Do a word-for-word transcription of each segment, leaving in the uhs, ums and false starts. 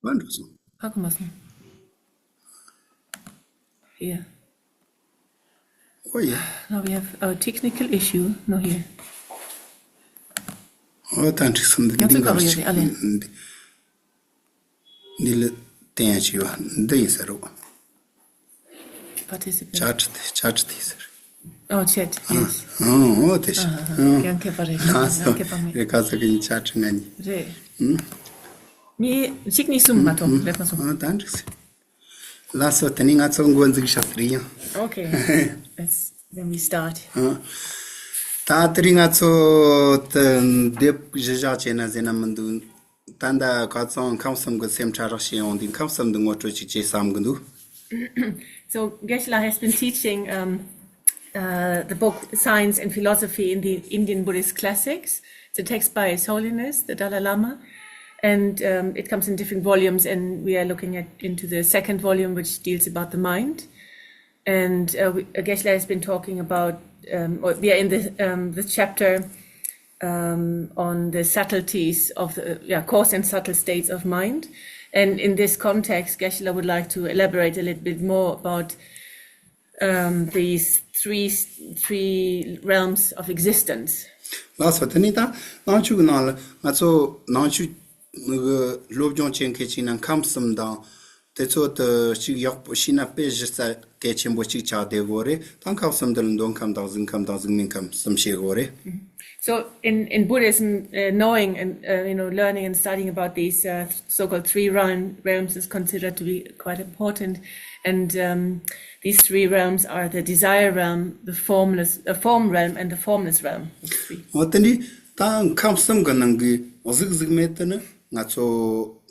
མ་འགྲོ་སོང་། ཧ་གོ་མ་སོང་། Yeah. ཨོ་ཡ། Now we have a technical issue. No, here. ཨོ་ད་འགྲིག་སོང་། འདི་ཡང་ཚུར་འདི་ག་པར་ཡོད་རེད། ཨ་ལས། འདི་འདི་ལ་བསྟན་ཡ་ཅིག་ཡོད། འདི་ཡིན་ཟེར་རོ། Participant. བཅའ་ཁྲི་དེ་བཅའ་ཁྲི་དེ་ཟེར། Oh, chat. Yes. ཨོ་དེ་ཤ། ཨོ། ཡང་ཁྱད་པར་རེད། ལགས་སོ། ཡང་ཁྱད་པར་མེད། རེ་ཁ་ས་གི་བཅའ་ཁྲི་ང་གཉིས། རེད། མི་གཅིག་གཉིས་གསུམ་མ་གཏོགས་སླེབས་མ་སོང་། ཨོ་ད་འགྲིག་སོང་། ལགས་སོ། དེ་ནི་ང་ཚོ་འགོ་འཛུགས་ཤག་དེ་རིང་ཡང་། Okay. Let's then we start. ཨོ། ད་དེ་རིང་ང་ཚོ་དེབ་གཞི་བཞག་བྱས་ན་ཟེར་ན་མི་འདུག་ད་ལྟ་ཁ་སང་ཁམས་གསུམ་གྱི་སེམས་ཁྲལ་རག་བྱས་ཡོང་དུས་ཁམས་གསུམ་འདི་ངོ་སྤྲོད་ཅིག་བྱེད་བསམ་གི་འདུག So Geshe-la has been teaching um, uh, the book Science and Philosophy in the Indian Buddhist Classics. It's a text by His Holiness the Dalai Lama, and um, it comes in different volumes. And we are looking at into the second volume, which deals about the mind. And uh, we, Geshe-la has been talking about, um, or we are in the um, the chapter um, on the subtleties of the yeah, coarse and subtle states of mind. And in this context, Geshe-la would like to elaborate a little bit more about um, these three three realms of existence. ལགས་སོ། དེ་ནི་ད་ནང་ཆོས་ཀྱི་ནང་ལ་ང་ཚོ་ནང་ཆོས་ཀྱི་སློབ་སྦྱོང་བྱེད་མཁན་ཅིག་ན་ཁམས་གསུམ་དང་དེ་ཚོ་དེ་གཅིག་ཡག་པོ་ཤེས་ན་དཔེ་གཞི་རྩ་གལ་ཆེན་པོ་གཅིག་ཆགས་བསྡད་དགོས་རེད། ད་ཁམས་གསུམ་འདི་ལ་འདོད་ཁམས་དང་གཟིགས་ཁམས་དང་གཟིགས་མེད་ཁམས་གསུམ་ཤེས་དགོས་རེད། So in, in Buddhism, uh, knowing and uh, you know learning and studying about these uh, so-called three realm, realms is considered to be quite important, and um, these three realms are the desire realm, the formless, uh, form realm, and the formless realm. These three. འོ་དེ་འདྲའི་ད་ཁམས་གསུམ་གྱི་ནང་གི་གཟིགས་གཟིགས་མེད་དེ་ནི་ང་ཚོ་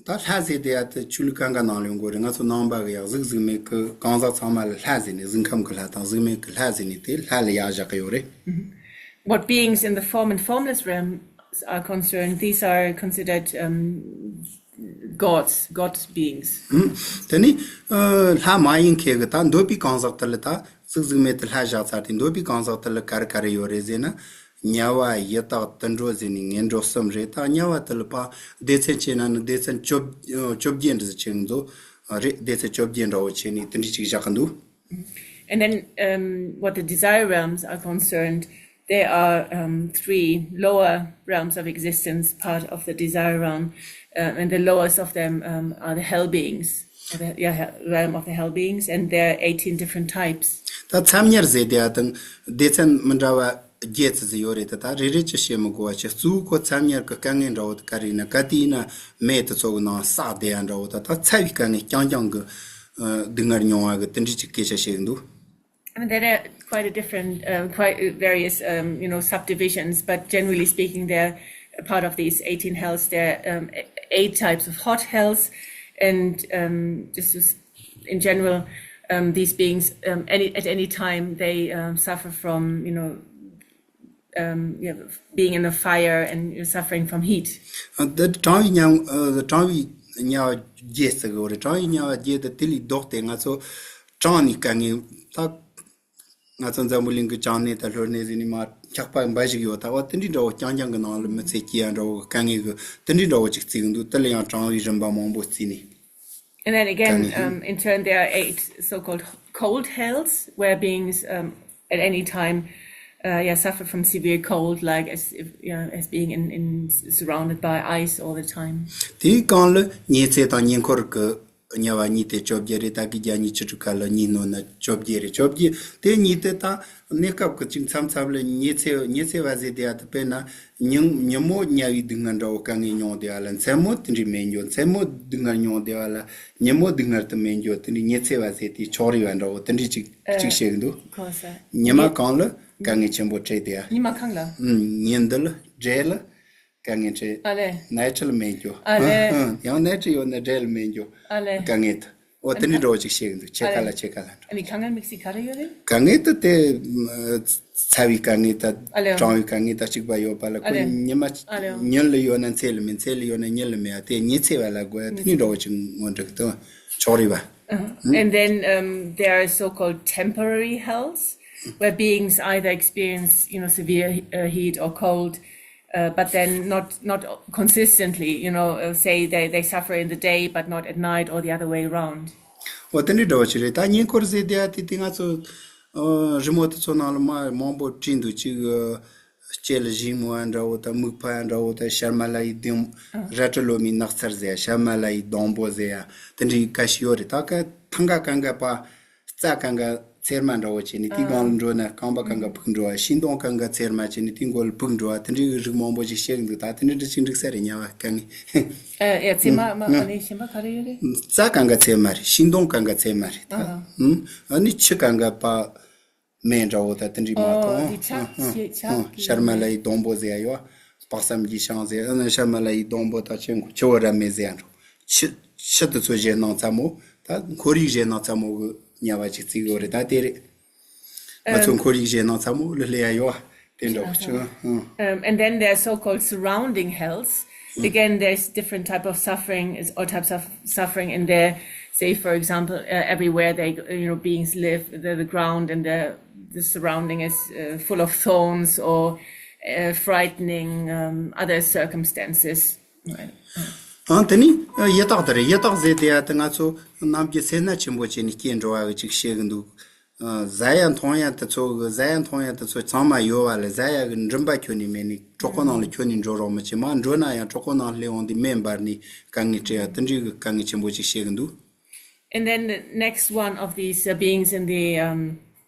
ད་ལྷ་ཟེར་དེ་ཡ་དེ་ཆོས་ལུགས་གང་ག་ནང་ལ་ཡོང་གི་རེད། ང་ཚོ་ནང་པ་གི་ཡ་གཟིགས་གཟིགས་མེད་གི་གང་ཟག་ཚང་མ་ལ་ལྷ་ཟེར་ནས་གཟིགས་ཁམས་གི་ལྷ་དང་གཟིགས་མེད་གི་ལྷ་ཟེར་ནས་དེ་ལྷ་ལ་ཡ་བཞག་གི་ཡོད་རེད། What beings in the form and formless realms are concerned, these are considered um, gods, god beings. དེ་ནི་ལྷ་མ་ཡིན་མཁན་གི་ད་འདོད་པའི་གང་ཟག་དེ་ལ་ད་གཟིགས་གཟིགས་མེད་དུ་ལྷ་བཞག་ཚར་དུས་འདོད་པའི་གང་ཟག་དེ་ལ་ག་རེ་ག་རེ་ཡོད་རེད་ཟེར་ན། དམྱལ་བ་ཡི་དྭགས་དུད་འགྲོ་ཟེར་ནས་ངན་འགྲོ་གསུམ་རེད། ད་དམྱལ་བ་དེ་ལ་ཕར་སྡེ་ཚན་བྱས་ན་ནི་སྡེ་ཚན་བཅོ་བཅོ་བརྒྱད་འདྲ་ཟེར་ཆེན་འདུག་རེད། སྡེ་ཚན་བཅོ་བརྒྱད་འདྲ་བོ་བྱས་ནས་དེ་འདྲ་ཅིག་བཞག་གི་འདུག And then, um, what the desire realms are concerned, there are um, three lower realms of existence, part of the desire realm, uh, and the lowest of them um, are the hell beings, or the yeah, hell- realm of the hell beings, and there are eighteen different types. ད་མཚམས་ཉེར་ཟེར་དེ་ཡ་དང་སྡེ་ཚན་མི་འདྲ་བ་བརྒྱད་ཙམ་ཟིག་ཡོད་རེད། ད་ད་རེ་རེ་ཅིག་བཤད་མི་དགོས་པ་བྱས། གཙོ་བོ་ཁོ་མཚམས་ཉེར་གི་དཀའ་ངལ་འདྲ་བོ་དེ་ག་རེ་ཡིན་ན། ག་དུས་ཡིན་ན་མེ་དེ་ཚོ་གི་ནང་བསགས་བསྡད་ཡ་འདྲ་བོ། ད་ད་ཚ་བའི་དཀའ་ངལ་རྐྱང་རྐྱང་གི་སྡུག་བསྔལ་མྱོང་བ་གི་དེ་འདྲ་ཅིག་སྐད་ཆ་བཤད་གི་འདུག I mean, there are quite a different, um, quite uh, various, um, you know, subdivisions, but generally speaking, they're a part of these eighteen hells. There are um, e- eight types of hot hells, and um, just as in general, um, these beings um, any at any time they um, suffer from, you know, um, you know, being in the fire and you know, suffering from heat. འདི་གྲང་བའི་དམྱལ་གྲང་བའི་དམྱལ་བ་བརྒྱད་ཟེར་གི་ཡོད་རེད། གྲང་བའི་དམྱལ་བ་བརྒྱད་དེ་དེ་ལས་ལྡོག་སྟེ་ང་ཚོ་གྲང་ནས་དཀའ་ངལ་ད། ང་ཚོ་འཛམ་བུ་གླིང་གི་གྲང་ནད་དང་ལྷོ་ནད་ཟེར་ནས་མར་འཁྱག་པ་འབའ་ཞིག་ཡོད། ད་བ་དེ་འདྲའི་འདྲ་བོ་རྐྱང་རྐྱང་གི་ནང་ལ་མི་ཚེ་སྐྱེལ་ཡ་འདྲ་བོ་གི་དཀའ་ངལ་གི་དེ་འདྲའི་འདྲ་བོ་ཅིག་བརྩི་གི་འདུག་དེ་ལ་ཡང་གྲང་བའི་རིམ་པ་མང་པོ་བརྩིས་ནས། And then again, um, in turn, there are eight so-called cold hells where beings um, at any time uh, yeah, suffer from severe cold, like as if, you know, as being in, in surrounded by ice all the time. དེའི་སྒང་ལ་ཉི་ཚེ་དང་ཉེ་འཁོར་གྱི་དམྱལ་བ་གཉིས་དེ་བཅོ་བརྒྱད་རེད། ད་གི་བརྒྱ་ཉི་ཤུ་རྩ་དྲུག་ག་ལ་གཉིས་སྣོན་ན་བཅོ་བརྒྱད་རེད། བཅོ་བརྒྱད་དེ་གཉིས་དེ་ད་གནས་སྐབས་ཀྱི་ཅིག་མཚམས་མཚམས་ལ་ཉི་ཚེ་ཉི་ཚེ་བ་ཟེར་དེ་ཡ་དེ་དཔེར་ན་ཉིན་ཉིན་མོ་དམྱལ་བའི་སྡུག་བསྔལ་འདྲ་བོ་དཀའ་ངལ་མྱོང་བསྡད་ཡ་ལ་མཚན་མོ་དེ་འདྲའི་མེད་འགྱོ། མཚན་མོ་སྡུག་བསྔལ་མྱོང་བསྡད་ཡ་ལ་ཉིན་མོ་སྡུག་བསྔལ་དུ་མེད་འགྱོ། དེ་འདྲའི་ཉི་ཚེ་བ་ཟེར་དེ་ཆོག་རེ་བ་འདྲ་བོ་དེ་འདྲའི་ཅིག་ཅིག་བཤད་གི་འདུག་གོ་ས། ཉི་མ་གང་ལ་དཀའ་ངལ་ཆེན་པོ་འཕྲད་དེ་ཡ། ཉི་མ་གང་ལ། ཨུམ། ཉིན་འདི་ལ་འདྲེ་ལ་དཀའ་ངལ་འཕྲད། ཨ་ལས། ནའི་ཊི་ལ་མེད་འགྱོ། ཨ་ལས། ཡང་ནའི་ཊི་ཡོད་ན་འདྲེ་ལ་མེད་འགྱོ། ཨ་ལས། དཀའ་ངལ་དུ། འོ་དེ་འདྲའི་འདྲ་བོ་ཅིག་བཤད་གི་འདུག་ཕྱེད་ཀ་ལ་ཕྱེད་ཀ་ལ་འགྲོ། ཨ་ནི་དཀའ་ངལ་དམིགས་བསལ་ག་རེ་ཡོད་རེད། དཀའ་ངལ་དུ་དེ་ཚ་བའི་དཀའ་ངལ་དང་ཨ་ལས། གྲང་བའི་དཀའ་ངལ་དང་གཅིག་པ་ཡོད་པ་ལ་ཨ་ཁོ་ལས། ཉི་མ་ཨ་ལས། ཉིན་ལ་ཡོད་ན་མཚན་ལ་མེད། མཚན་ལ་ཡོད་ན་ཉིན་ལ་མེད། དེ་ཉི་ཚེ་བ་ལ་དགོས་ཡ་དེ་འདྲའི་འདྲ་བོ་ཅིག་ངོ་འདྲི་གི་འདུག་ཆོག་རེ་བ། Uh-huh. And then um, there are so-called temporary hells, where beings either experience, you know, severe uh, heat or cold, uh, but then not not consistently, you know, uh, say they, they suffer in the day but not at night or the other way around. འོ་དེ་འདྲའི་འདྲ་བ་ཞིག་རེད། ད་གཉེན་འཁོར་ཟེར་དེ་ཡ་དེ་དེ་ང་ཚོ་ཨ་རི་མོ་དེ་ཚོ་ནང་ལ་མ་མང་པོ་བྲིས་འདུག་ཅིག་ཨ་སྐྱེ་ལ་ཞིང་མོ་ཡ་འདྲ་བོ་དང་། སྨུག་པ་ཡ་འདྲ་བོ་དང་། ཤར་མ་ལ་ཡི་སྡོང་། རལ་གྲི་ལོ་མའི་ནགས་ཚལ་ཟེར་ཡ། ཤར་མ་ལ་ཡི་སྡོང་པོ་ཟེར་ཡ། དེ་འདྲའི་ཁ་ཤས་ཡོད་རེད། ད་ཀ་ཐང་ག་གང་ག་པ། རྩྭ་གང་ག་ཚེར་མ་འདྲ་བོ་བྱས་ནས་དེའི་སྒང་ལ་འགྲོ་ན་རྐང་པ་གང་ག་ཕུག་འགྲོ་བ། ཤིང་སྡོང་གང་ག་ཚེར་མ་བྱས་ནས་དེའི་མགོ་ལ་ཕུག་འགྲོ་བ། དེ་འདྲའི་རིགས་མང་པོ་ཞིག་བཤད་ཀྱི་འདུག་ད་དེ་འདྲའི་འདྲ་ཅིག་འགྲིག་ས་རེད། ཉ་བ་དཀའ་ངལ། ཨ་ཡ་ཚེར་མ་མ་ཨ་ནི་གཞན་པ་ག་རེ་ཡོད་རེད། རྩྭ་གང་ག་ཚེར་མ་རེད། ཤིང་སྡོང་གང་ག་ཚེར་མ་རེད། ད་ཨ་ཨ་ནི་ཆུ་གང་ག་པ་མེ་འདྲ་བོ་ད་དེ་འདྲའི་མ་ཨོ་གཏོང་དེ་ཆག་ཨ་ཆེ་ཆག་ཨ་གི་ཤར་མ་ལ་ཡི་སྡོང་པོ་ཟེར་ཡ་ཡོད། དཔག་བསམ་གྱི་ཤིང་ཟེར། ཨ་ནི་ཤར་མ་ལ་ཡི་སྡོང་པོ་ད་ཆེན་ཆུ་བོ་རབ་མེད་ཟེར་ཡ་འགྲོ། ཆུ་ཆུ་དེ་ཚོ་བཞེས་གནང་ཚ་མོ། ད་ཁོར་ཡུག་བཞེས་གནང་ཚ་མོ་གི་ཉ་བ་ཅིག་བརྩི་གི་ཡོད་རེད། ད་དེ་རེད། ང་ཚོ་ཁོར་ཡུག་བཞེས་གནང་ཚ་མོ་ལ་སླེབས་ཡ་ཡོད་དེ་འདྲ་བོ་ཅིག་ཨ། Um, and then there's so-called surrounding hells. Again, there's different type of suffering, is all types of suffering in there. Say, for example, uh, everywhere they, you know, beings live, the, the ground and the, the surrounding is uh, full of thorns or uh, frightening um, other circumstances. Right. ཨང་དེ་ནི་ཡི་དྭགས་དེ་རེད། ཡི་དྭགས་ཟེར་དེ་ཡ་དེ་ང་ཚོ་ནམ་རྒྱུན་སེར་སྣ་ཆེན་པོ་བྱས་ནས་སྐྱེས་འགྲོ་བ་གི་ཅིག་བཤད་གི་འདུག་ཨ། ཟ་ཡ་འཐུང་ཡ་དེ་ཚོ་གི་ཟ་ཡ་འཐུང་ཡ་དེ་ཚོ་ཚང་མ་ཡོད་བ་ལ། ཟ་ཡ་གི་མགྲིན་པ་ཁྱོན་ནས་མེད་ནས་གྲོད་ཁོག་ནང་ལ་ཁྱོན་ནས་འགྲོ་རོགས་མི་བྱེད། མར་འགྲོ་ན་ཡང་གྲོད་ཁོག་ནང་སླེབས་འོང་དུས་མེ་འབར་ནས་དཀའ་ངལ་སྤྲད་ཡ། དེ་འདྲའི་གི་དཀའ་ངལ་ཆེན་པོ་ཅིག་བཤད་གི་འདུག And then the next one of these uh, beings in the um,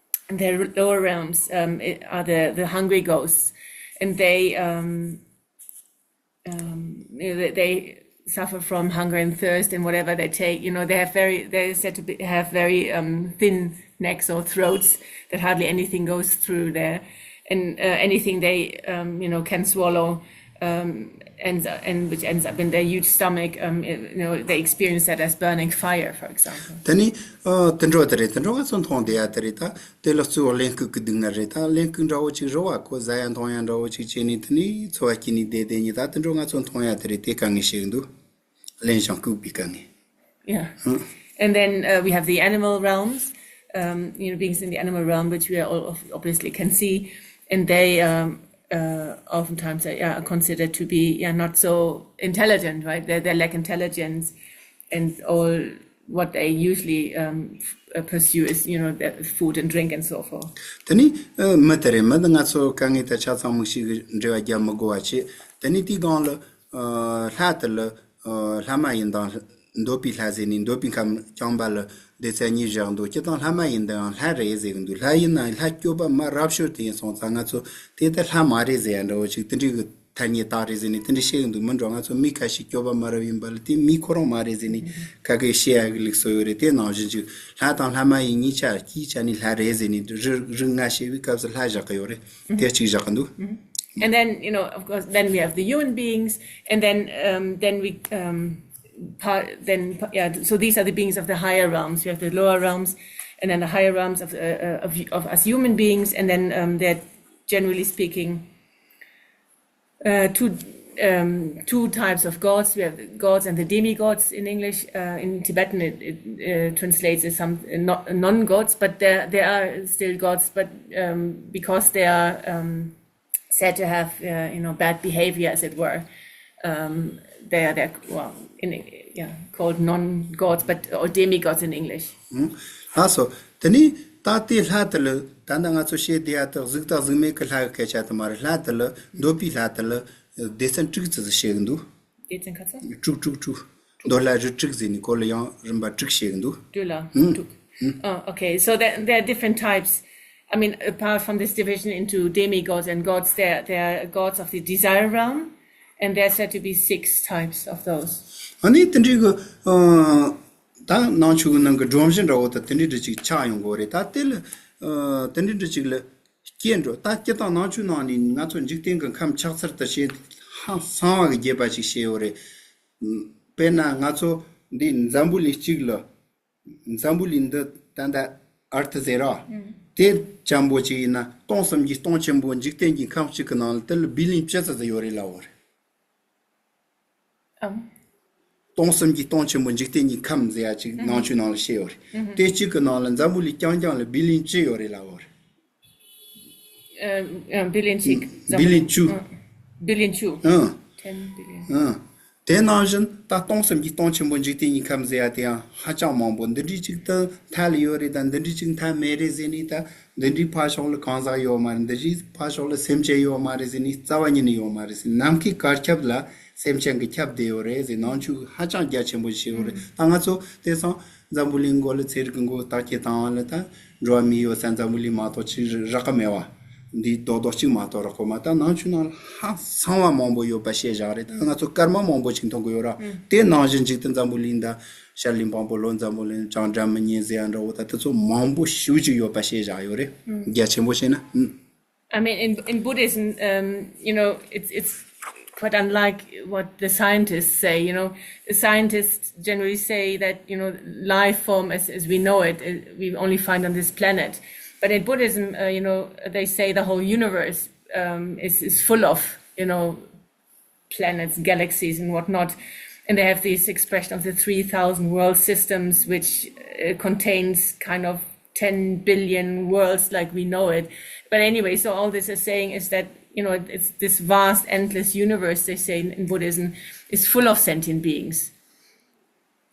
in the lower realms um, i- are the, the hungry ghosts, and they um, um, you know, they, they suffer from hunger and thirst and whatever they take. You know, they have very, they're said to be, have very um, thin necks or throats that hardly anything goes through there. And uh, anything they, um, you know, can swallow um, ends up, and which ends up in their huge stomach, um, you know, they experience that as burning fire, for example. དེ་ནི་ཨ་དེ་འདྲ་དེ་རེད། དེ་འདྲ་ང་ཚོ་མཐོང་བསྡད་ཡ་དེ་རེད། ད་དེ་ལ་གཙོ་བོ་གླེན་ལྐུགས་ཀྱི་སྡུག་བསྔལ་རེད། ད་གླེན་ལྐུགས་འདྲ་བོ་ཅིག་རེད་བ། ཁོ་ཟ་ཡ་འཐུང་ཡ་འདྲ་བོ་ཅིག་བྱས་ནས་དེ་ནི་འཚོ་བ་སྐྱེལ་ནས་བསྡད་བསྡད་ནས། ད་དེ་འདྲ་ང་ཚོ་མཐོང་ཡ་དེ་རེད། དེ་དཀའ་ངལ་ཞིག་འདུག་གླེན་ཞིང་ལྐུགས་པའི་དཀའ་ངལ། Yeah. And then uh, we have the animal realms, um, you know, beings in the animal realm, which we all ob- obviously can see. And they um, uh, oftentimes are, yeah, are considered to be, yeah, not so intelligent, right? They, they lack intelligence, and all what they usually um, f- uh, pursue is, you know, the food and drink and so forth. དེ་ནི་ཨ་མི་དེ་རེད། མི་དེ་ང་ཚོ་དཀའ་ངལ་དང་ཆ་ཚང་མིག་ཤེས་ཀྱི་འབྲེལ་བ་རྒྱབ་མི་དགོས་པ་བྱེད། དེ་ནི་དེའི་སྒང་ལ་ཨ་ལྷ་དེ་ལ་ཨ་ལྷ་མ་ཡིན་དང་འདོད་པའི་ལྷ་ཟེར་ནས། འདོད་པའི་ཁམས་བྱམས་པ་ལ་སྡེ་ཚན་གཉིས་བཞག་འདུག་སྤྱིར་བཏང་ལྷ་མ་ཡིན་དང་ལྷ་རེད་ཟེར་གི་འདུག་ལྷ་ཡིན་ན་ལྷ་སྐྱོབ་པ་མ་རབ་ཤོར་དེ་ཡིན་སོང་ཙང་། ང་ཚོ་དེ་ལྟར་ལྷ་མ་རེད་ཟེར་ཡ་འདྲ་བོ་ཅིག་དེ་འདྲའི་གི་ཐ་སྙད་བཏགས་རེད་ཟེར་ནས་དེ་འདྲ་བཤད་གི་འདུག་མི་འགྲོ། ང་ཚོ་མི་ཁ་ཤས་སྐྱོབ་པ་མ་རབ་ཡིན་པ་ལ་དེ་མི་ཁོ་རང་མ་རེད་ཟེར་ནས་ཁ་སྐད་བཤད་ཡ་གི་ལུགས་སྲོལ་ཡོད་རེད། དེ་ནང་བཞིན་ཅིག་ལྷ་དང་ལྷ་མ་ཡིན་གཉིས་ཆ་གཅིག་ཆ་ནས་ལྷ་རེད་ཟེར་ནས་རིགས་རིགས་ལྔ་བཤད་པའི་སྐབས་སུ་ལྷ་བཞག་གི་ཡོད་རེད། དེ་གཅིག་བཞག་གི་འདུག And then, you know, of course, then we have the human beings, and then um, then we um, part, then pa- yeah. So these are the beings of the higher realms. We have the lower realms, and then the higher realms of uh, uh, of, of us human beings, and then um, they're generally speaking uh, two um, two types of gods. We have the gods and the demigods in English. Uh, in Tibetan, it, it uh, translates as some uh, no- non-gods, but there there are still gods. But um, because they are um, said to have uh, you know bad behavior, as it were, um, they are they're well in yeah called non-gods, but or demigods in English. ལགས་སོ། དེ་ནི་ད་ལྟའི་ལྷ་དེ་ལ་ད་ལྟ་ང་ཚོ་བཤད་བསྡད་ཡ་དེ་གཟུགས་དང་གཟུགས་མེད་ཀྱི་ལྷ་གི་སྐད་ཆ་དེ་མ་རེད། ལྷ་དེ་ལ་འདོད་པའི་ལྷ་དེ་ལ་སྡེ་ཚན་དྲུག་ཙམ་བཤད་གི་འདུག་སྡེ་ཚན་ག་ཚོད། དྲུག་དྲུག་དྲུག་འདོད་ལྷ་རིགས་དྲུག་ཟེར་ནས་ཁོ་ལ་ཡང་རིམ་པ་དྲུག་བཤད་གི་འདུག་དྲུག་ལ་དྲུག Oh, okay. So there, there are different types. I mean, apart from this division into demigods and gods, there, there are gods of the desire realm, and there are said to be six types of those. ཨ་ནི་དེ་འདྲའི་གི་ཨ་ད་ནང་ཆོས་ཀྱི་ནང་གི་སྒྲོམ་གཞི་འདྲ་བོ་དང་དེ་འདྲའི་འདྲ་ཅིག་ཆགས་ཡོང་གི་རེད། ད་དེ་ལ་ཨ་དེ་འདྲའི་འདྲ་ཅིག་ལ་སྐྱེ་འགྲོ། ད་སྤྱིར་བཏང་ནང་ཆོས་ནང་ནས་ང་ཚོ་འཇིག་རྟེན་གྱི་ཁམས་ཆགས་ཚུལ་དང་བཅས་ཧང་སང་བ་གི་རྒྱས་པ་ཅིག་བཤད་ཡོད་རེད། དཔེར་ན་ང་ཚོ་འདི་འཛམ་བུ་གླིང་གཅིག་ལ། འཛམ་བུ་གླིང་འདི་ད་ལྟ་ཨར་ཐི་ཟེར་ར། དེ་ཙམ་པོ་ཅིག་ཡིན་ན་སྟོང་གསུམ་གྱི་སྟོང་ཆེན་པོ་འཇིག་རྟེན་གྱི་ཁམས་གཅིག་གི་ནང་ལ་དེ་ལ་བི་ལིན་བཅུ་ཙམ་ཙམ་ཡོད་རེད་ལབ་ཡོད་རེད། ཨམ། སྟོང་གསུམ་གྱི་སྟོང་ཆེན་པོ་འཇིག་རྟེན་གྱི་ཁམས་ཟེར་ཡ་ཅིག་ནང་ཆོས་ནང་ལ་བཤད་ཡོད་རེད། དེ་གཅིག་གི་ནང་ལ་འཛམ་བུ་གླིང་རྐྱང་རྐྱང་ལ་བི་ལིན་བཅུ་ཡོད་རེད་ལབ་ཡོད་རེད། ཨ་ཨ་བི་ལིན་གཅིག་བི་ལིན་བཅུ། ཨ། Billion two. ཨང་། Ten billion. ཨང་། དེ་ནང་བཞིན་ད་སྟོང་གསུམ་གྱི་སྟོང་ཆེན་པོ་འཇིག་རྟེན་གྱི་ཁམས་ཟེར་ཡ་དེ་ཡང་ཧ་ཅང་མང་པོ། འདི་འདྲའི་ཅིག་ཏུ་མཐའ་ལ་ཡོད་རེད། ད་འདི་འདྲའི་ཅིག་མཐའ་མེད་རེད་ཟེར་ནས། ད་འདི་འདྲའི་ཕར་ཕྱོགས་ལ་གང་ཟག་ཡོད་མ་རེད། འདི་འདྲའི་ཕར་ཕྱོགས་ལ་སེམས་ཅན་ཡོད་མ་རེད་ཟེར་ནས་རྩ་བ་ཉིད་ནས་ཡོད་མ་རེད་ཟེར། ནམ་མཁའི་གར་ཁྱབ་ལ་སེམས་ཅན་གྱིས་ཁྱབ་བསྡད་ཡོད་རེད་ཟེར། ནང་ཆོས་ཧ་ཅང་རྒྱ་ཆེན་པོ་ཞིག་ཡོད་རེད། ད་ང་ཚོ་དེང་སང་འཛམ་བུ་གླིང་མགོ་ལ་ཚན་རིག་གི་མགོ་བརྟག་དཔྱད་བཏང་བ་ལ། ད་འགྲོ་བ་མི་ཡོད་ས་འཛམ་བུ་གླིང་མ་གཏོགས་ཅིག་རག་གི་མེད་བ། འདི་རྡོག་རྡོག་གཅིག་མ་གཏོགས་རག་གི་མ། ད་ནང་ཆོས་ནང་ལ་ཧ་ཚང་བ་མང་པོ་ཡོད་པ་ཤེས་བཞག་རེད། ད་ང་ཚོ་སྐར་མ་མང་པོ་ཅིག་མཐོང་གི་ཡོད་ར། དེ་ནང་བཞིན་ཅིག་ཏུ་འཛམ་བུ་གླིང་ད་ཤར་གླིང་དཔང་པོ། ལྷོ་འཛམ་བུ་གླིང་། བྱང་སྒྲ་མི་སྙན་ཟེར་ཡ་འདྲ་བོ། ད་དེ་ཚོ་མང་པོ་ཞེ་ཅིག་ཡོད་པ་ཤེས་བཞག་ཡོད་རེད། རྒྱ་ཆེན་པོ་བཤད་ན། ཨང་། I mean, in, in Buddhism, um, you know, it's, it's quite unlike what the scientists say. You know, the scientists generally say that, you know, life form as, as we know it, uh, we only find on this planet. But in Buddhism, uh, you know, they say the whole universe, um, is, is full of, you know, planets, galaxies, and whatnot. And they have this expression of the three thousand world systems, which, uh, contains kind of ten billion worlds like we know it. But anyway, so all this is saying is that, you know, it's this vast, endless universe, they say in, in Buddhism, is full of sentient beings.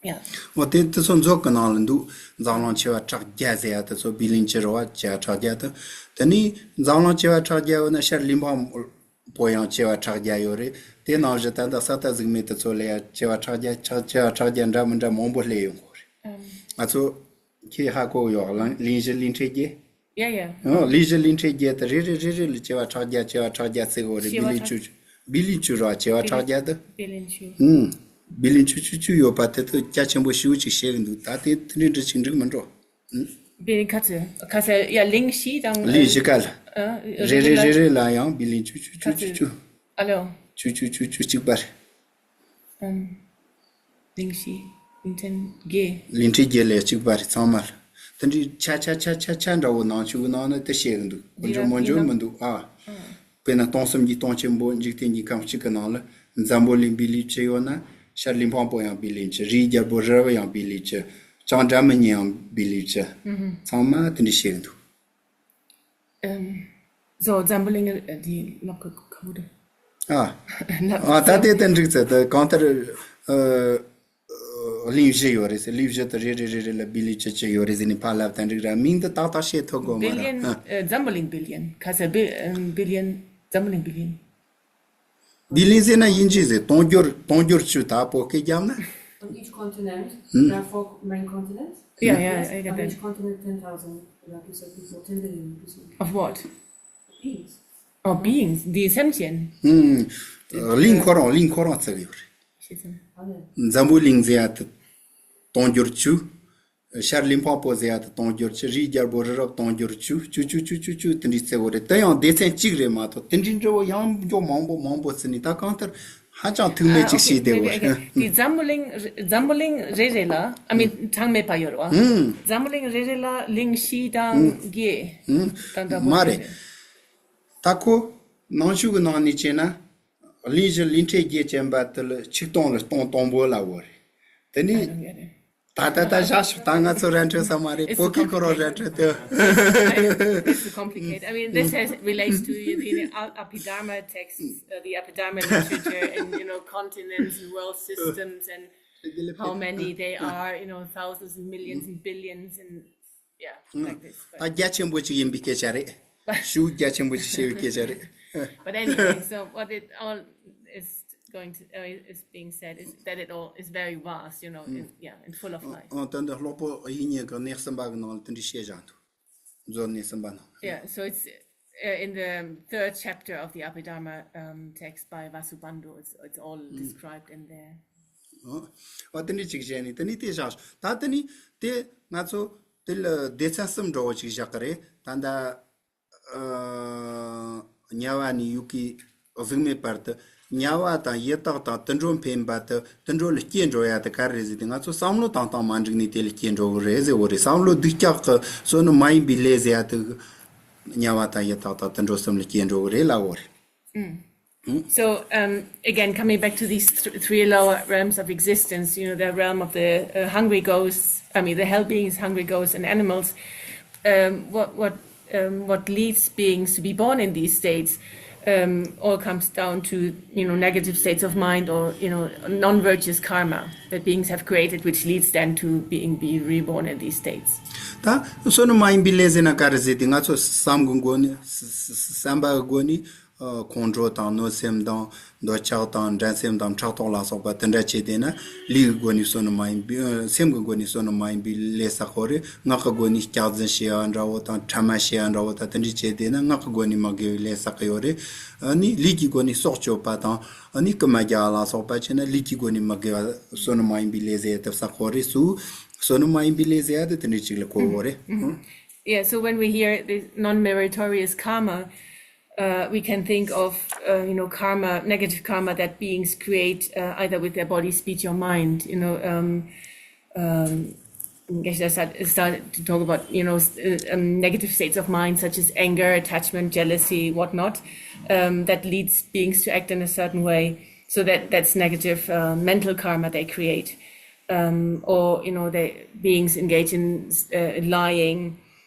Yeah. འོ་དེ་དེ་ཚོ་མཛོད་ཀྱི་ནང་ལ་འདུག་འཛམ་གླིང་བྱེ་བ་ཕྲག་བརྒྱ་ཟེར་ཡ་དེ་ཚོ། བི་ལིན་བྱེ་བ་བྱེ་བ་ཕྲག་བརྒྱ་དེ། དེ་ནས་འཛམ་གླིང་བྱེ་བ་ཕྲག་བརྒྱ་ཡོད་ན་ཤར་གླིང་དཔང་པོ་ཡང་བྱེ་བ་ཕྲག་བརྒྱ་ཡོད་རེད། དེ་ནང་བཞིན་ད་ལྟ་ས་མཐའ་གཟིགས་མེད་དེ་ཚོ་ལ་ཡང་བྱེ་བ་ཕྲག་བརྒྱ་ཕྱག་བྱེ་བ་ཕྲག་བརྒྱ་འདྲ་མི་འདྲ་མང་པོ་སླེབས་ཡོང་གི་རེད། ང་ཚོ་ཁྱེད་ཧ་གོ་ཡོད། གླིང་གླིང་བཞི་གླིང་ཕྲན་བརྒྱད། Yeah, yeah. ཨོ། གླིང་བཞི་གླིང་ཕྲན་བརྒྱད་དེ་རེ་རེ་རེ་རེ་ལ་བྱེ་བ་ཕྲག་བརྒྱ་བྱེ་བ་ཕྲག་བརྒྱ་བརྩི་གི་ཡོད་རེད། བྱེ་བ་བི་ལིན་ཕྲག་བཅུ་བཅུ། བི་ལིན་བཅུ་ར་བྱེ་བ་ཕྲག་བརྒྱ་དེ། བི་ལིན་བཅུ། ཨུམ། བི་ལིན་བཅུ་བཅུ་བཅུ་ཡོད་པ་དེ་ཚོ་རྒྱ་ཆེན་པོ་ཞེ་པོ་ཅིག་བཤད་གི་འདུག་ད་དེ་དེ་འདྲ་འདྲ་ཅིག་འགྲིག་མི་འགྲོ། བི་ལིན་ག་ཚོད། ག་ཚོད། ཡ། གླིང་བཞི་དང་། གླིང་བཞི་ཀ་ལ། ཨ། རེ་རེ་རེ་རེ་ལ་ཡང་བི་ལིན་བཅུ་བཅུ་བཅུ་བཅུ་བཅུ། ཨ་ལོ། བཅུ་བཅུ་བཅུ་བཅུ་གཅིག་པ་རེད། ཨམ། གླིང་བཞི། གླིང་ཕྲན་བརྒྱད། གླིང་ཕྲན་བརྒྱད་ལས་གཅིག་པ་རེད། ཚང་མ་ལ། དེ་འདྲའི་ཆ་ཆ་ཆ་ཆ་ཆ་འདྲ་བོ་ནང་ཆོས་ཀྱི་ནང་ན་དེ་བཤད་གི་འདུག་འདི་འཇོག་མ་འཇོག་མི་འདུག་ཨ། དཔེར་ན་སྟོང་གསུམ་གྱི་སྟོང་ཆེན་པོ་འཇིག་རྟེན་གྱི་ཁམས་གཅིག་གི་ནང་ལ་འཛམ་བུ་གླིང་བི་ལིན་བཅུ་ཡོད་ན། ཤར་གླིང་དཔང་པོ་ཡང་བི་ལིན་བཅུ། རིའི་རྒྱལ་པོ་རི་རབ་ཡང་བི་ལིན་བཅུ། བྱང་སྒྲ་མི་སྙན་ཡང་བི་ལིན་བཅུ། ཚང་མ་དེ་འདྲ་བཤད་གི་འདུག་ཨམ། So འཛམ་བུ་གླིང་འདི་ལབ་གི་ག་བུ་རེད། ཨ། ལབ། ཨ། ད་ལྟའི་དེ་འགྲིག་ཚེ་ད་གང་ལྟར། ཨ། གླིང་བཞི་ཡོད་རེད་ཟེར། གླིང་བཞི་དེ་རེ་རེ་རེ་རེ་ལ་བི་ལིན་བཅུ་བཅུ་ཡོད་རེད་ཟེར་ནས་ཕར་ལབ་ད་འགྲིག་ར། མིང་འདི་ཏག་ཏག་བཤད་ཐུབ་དགོས་མ་རེད། བི་ལིན། ཨ། ཨ། འཛམ་བུ་གླིང་བི་ལིན། ག་ཚོད། བི་ཨམ། བི་ལིན། འཛམ་བུ་གླིང་བི་ལིན། བི་ལིན་ཟེར་ན་དབྱིན་ཇི་ཟེར། སྟོང་འགྱུར། སྟོང་འགྱུར་བཅུ། ད་བོད་སྐད་རྒྱབ་ན། On each continent, there are four main continents. Yeah, yeah, I get that. On each continent, ten thousand people, ten billion people. Of what? Beings. Oh, beings. འདི་སེམས་ཅན། ཨུམ། གླིང་ཁོ་རང་། གླིང་ཁོ་རང་བརྩི་གི་ཡོད་རེད། ཤེས་ཚང་། འཛམ་བུ་གླིང་ཟེར་ཡ་དེ་སྟོང་འགྱུར་བཅུ། ཤར་གླིང་དཔང་པོ་ཟེར་ཡ་དེ་སྟོང་འགྱུར་བཅུ། རིའི་རྒྱལ་པོ་རི་རབ་སྟོང་འགྱུར་བཅུ། བཅུ་བཅུ་བཅུ་བཅུ་བཅུ་དེ་འདྲའི་བརྩི་གི་ཡོད་རེད། དེ་ཡང་སྡེ་ཚན་གཅིག་རེད་མ་གཏོགས། དེ་འདྲའི་འདྲ་བོ་ཡང་མགྱོགས་མང་པོ་མང་པོ་བརྩི་ནས་ད་གང་ལྟར་ཧ་ཅང་ཐུག་མེད་ཅིག་བྱས་བསྡད་ཡོད་རེད། དེ་འཛམ་བུ་གླིང་། འཛམ་བུ་གླིང་རེ་རེ་ལ། I mean གྲངས་མེད་པ་ཡོད་རེད་བ། འཛམ་བུ་གླིང་རེ་རེ་ལ་གླིང་བཞི་དང་བརྒྱད། ད་ལྟ་མ་རེད། ད་ཁོ་ནང་ཆོས་ཀྱི་ནང་ནས་བྱས་ན། གླིང་བཞི་གླིང་ཕྲན་བརྒྱད་ཅན་པ་དེ་ལ་ཆིག་སྟོང་ལ་སྟོང་དང་པོ་ལབ་ཡོད་རེད། དེ་ནས། ད་ད་ད་བཞག་ཤོག་ད་ང་ཚོ་ར་འཕྲོད་ས་མ་རེད། It's བོད་སྐད་ཁོ་རང་ར་འཕྲོད་དེ། It's complicated. I mean, this has, relates to the, the Abhidharma texts, uh, the Abhidharma literature, and, you know, continents and world systems and how many they are, you know, thousands and millions and billions and, yeah, like this. But ད་རྒྱ་ཆེན་པོ་ཅིག་ཡིན་པའི་སྐད་ཆ་རེད། ཤུགས་རྒྱ་ཆེན་པོ་ཅིག་བྱས་པའི་སྐད་ཆ་རེད། But anyway, so what it all is going to, uh, is being said is that it all is very vast, you know, in, yeah, and full of life. ཨོ། ད་འདི་སློབ་དཔོན་དབྱིག་གཉེན་གྱི་གནས་གསུམ་པ་གི་ནང་ལ་དེ་འདྲ་བཤད་བཞག་འདུག་མཛོད་གནས་གསུམ་པ་ནང་། Yeah, so it's, uh, in the third chapter of the Abhidharma, um, text by Vasubandhu. It's, it's all described in there. ཨོ། ཨོ། དེ་འདྲ་ཅིག་བཤད་ནས་དེ་ནས་དེ་བཞག་ད་དེ་ནས་དེ་ང་ཚོ་དེ་ལ་སྡེ་ཚན་གསུམ་འདྲ་བོ་ཅིག་བཞག་གི་རེད། ད་ལྟ། ཨ། དམྱལ་བ་ནས་ཡུལ་གྱི་གཟུགས་མེད་བར་དུ། དམྱལ་བ་དང་ཡི་དྭགས་དང་དུད་འགྲོ་འཕེན་པ་དེ། དུད་འགྲོ་ལ་སྐྱེས་འགྲོ་ཡ་དེ་ག་རེ་རེད་ཟེར་དུས། ང་ཚོ་བསམ་བློ་བཏང་སྟངས་མ་འགྲིག་ནས་དེ་ལ་སྐྱེས་འགྲོ་གི་རེད་ཟེར་བ་རེད། བསམ་བློ་སྡུག་ཅག་གི་བསོད་ནམས་མ་ཡིན་པའི་ལས་ཟེར་ཡ་དེ་དམྱལ་བ་དང་ཡི་དྭགས་དང་དུད་འགྲོ་གསུམ་ལ་སྐྱེས་འགྲོ་གི་རེད་ལབ་བ་རེད། So, um, again, coming back to these th- three lower realms of existence, you know, the realm of the, uh, hungry ghosts, I mean, the hell beings, hungry ghosts, and animals, um, what, what, um, what leads beings to be born in these states um, all comes down to, you know, negative states of mind or, you know, non-virtuous karma that beings have created, which leads them to being, be reborn in these states. ད་བསོད་ནམས་མ་ཡིན་པའི་ལས་ཟེར་ན་ག་རེ་ཟེར་དེ། ང་ཚོ་བསམ་གི་སྒོ་ནས་བསམ་པ་གི་སྒོ་ནས་ཁོང་ཁྲོ་དང་གནོད་སེམས་དང་འདོད་ཆགས་དང་འགྲན་སེམས་དང་ཕྲག་དོག་ལ་སོགས་པ་དེ་འདྲ་བྱས་བསྡད་ན་ལུས་ཀྱི་སྒོ་ནས་བསོད་ནམས་མ་ཡིན་པའི་སེམས་ཀྱི་སྒོ་ནས་བསོད་ནམས་མ་ཡིན་པའི་ལས་བསགས་ཡོད་རེད། ངག་གི་སྒོ་ནས་སྐྱག་རྫུན་བཤད་ཡ་འདྲ་བོ་དང་ཕྲ་མ་བཤད་ཡ་འདྲ་བོ་དང་དེ་འདྲ་བྱས་བསྡད་ན་ངག་གི་སྒོ་ནས་མི་དགེ་བའི་ལས་བསགས་ཀྱི་ཡོད་རེད། ཨ་ནི་ལུས་ཀྱི་སྒོ་ནས་སྲོག་གཅོད་པ་དང་ཨ་ནི་རྐུ་མ་རྒྱག་ལ་སོགས་པ་བྱས་ན་ལུས་ཀྱི་སྒོ་ནས་མི་དགེ་བ་བསོད་ནམས་མ་ཡིན་པའི་ལས་ཟེར་ཡ་དེ་བསགས་ཡོད་རེད། སུ་བསོད་ནམས་མ་ཡིན་པའི་ལས་ཟེར་ཡ་དེ་དེ་འདྲ་ཅིག་ལ་གོ་གི་ཡོད་རེད། Yeah, so when we hear the non-meritorious karma, uh, we can think of, uh, you know, karma, negative karma that beings create uh, either with their body, speech, or mind. You know, um, um, I guess I start, start to talk about, you know, s- uh, um, negative states of mind such as anger, attachment, jealousy, whatnot, um, that leads beings to act in a certain way. So that that's negative uh, mental karma they create, um, or you know, the beings engage in uh, lying,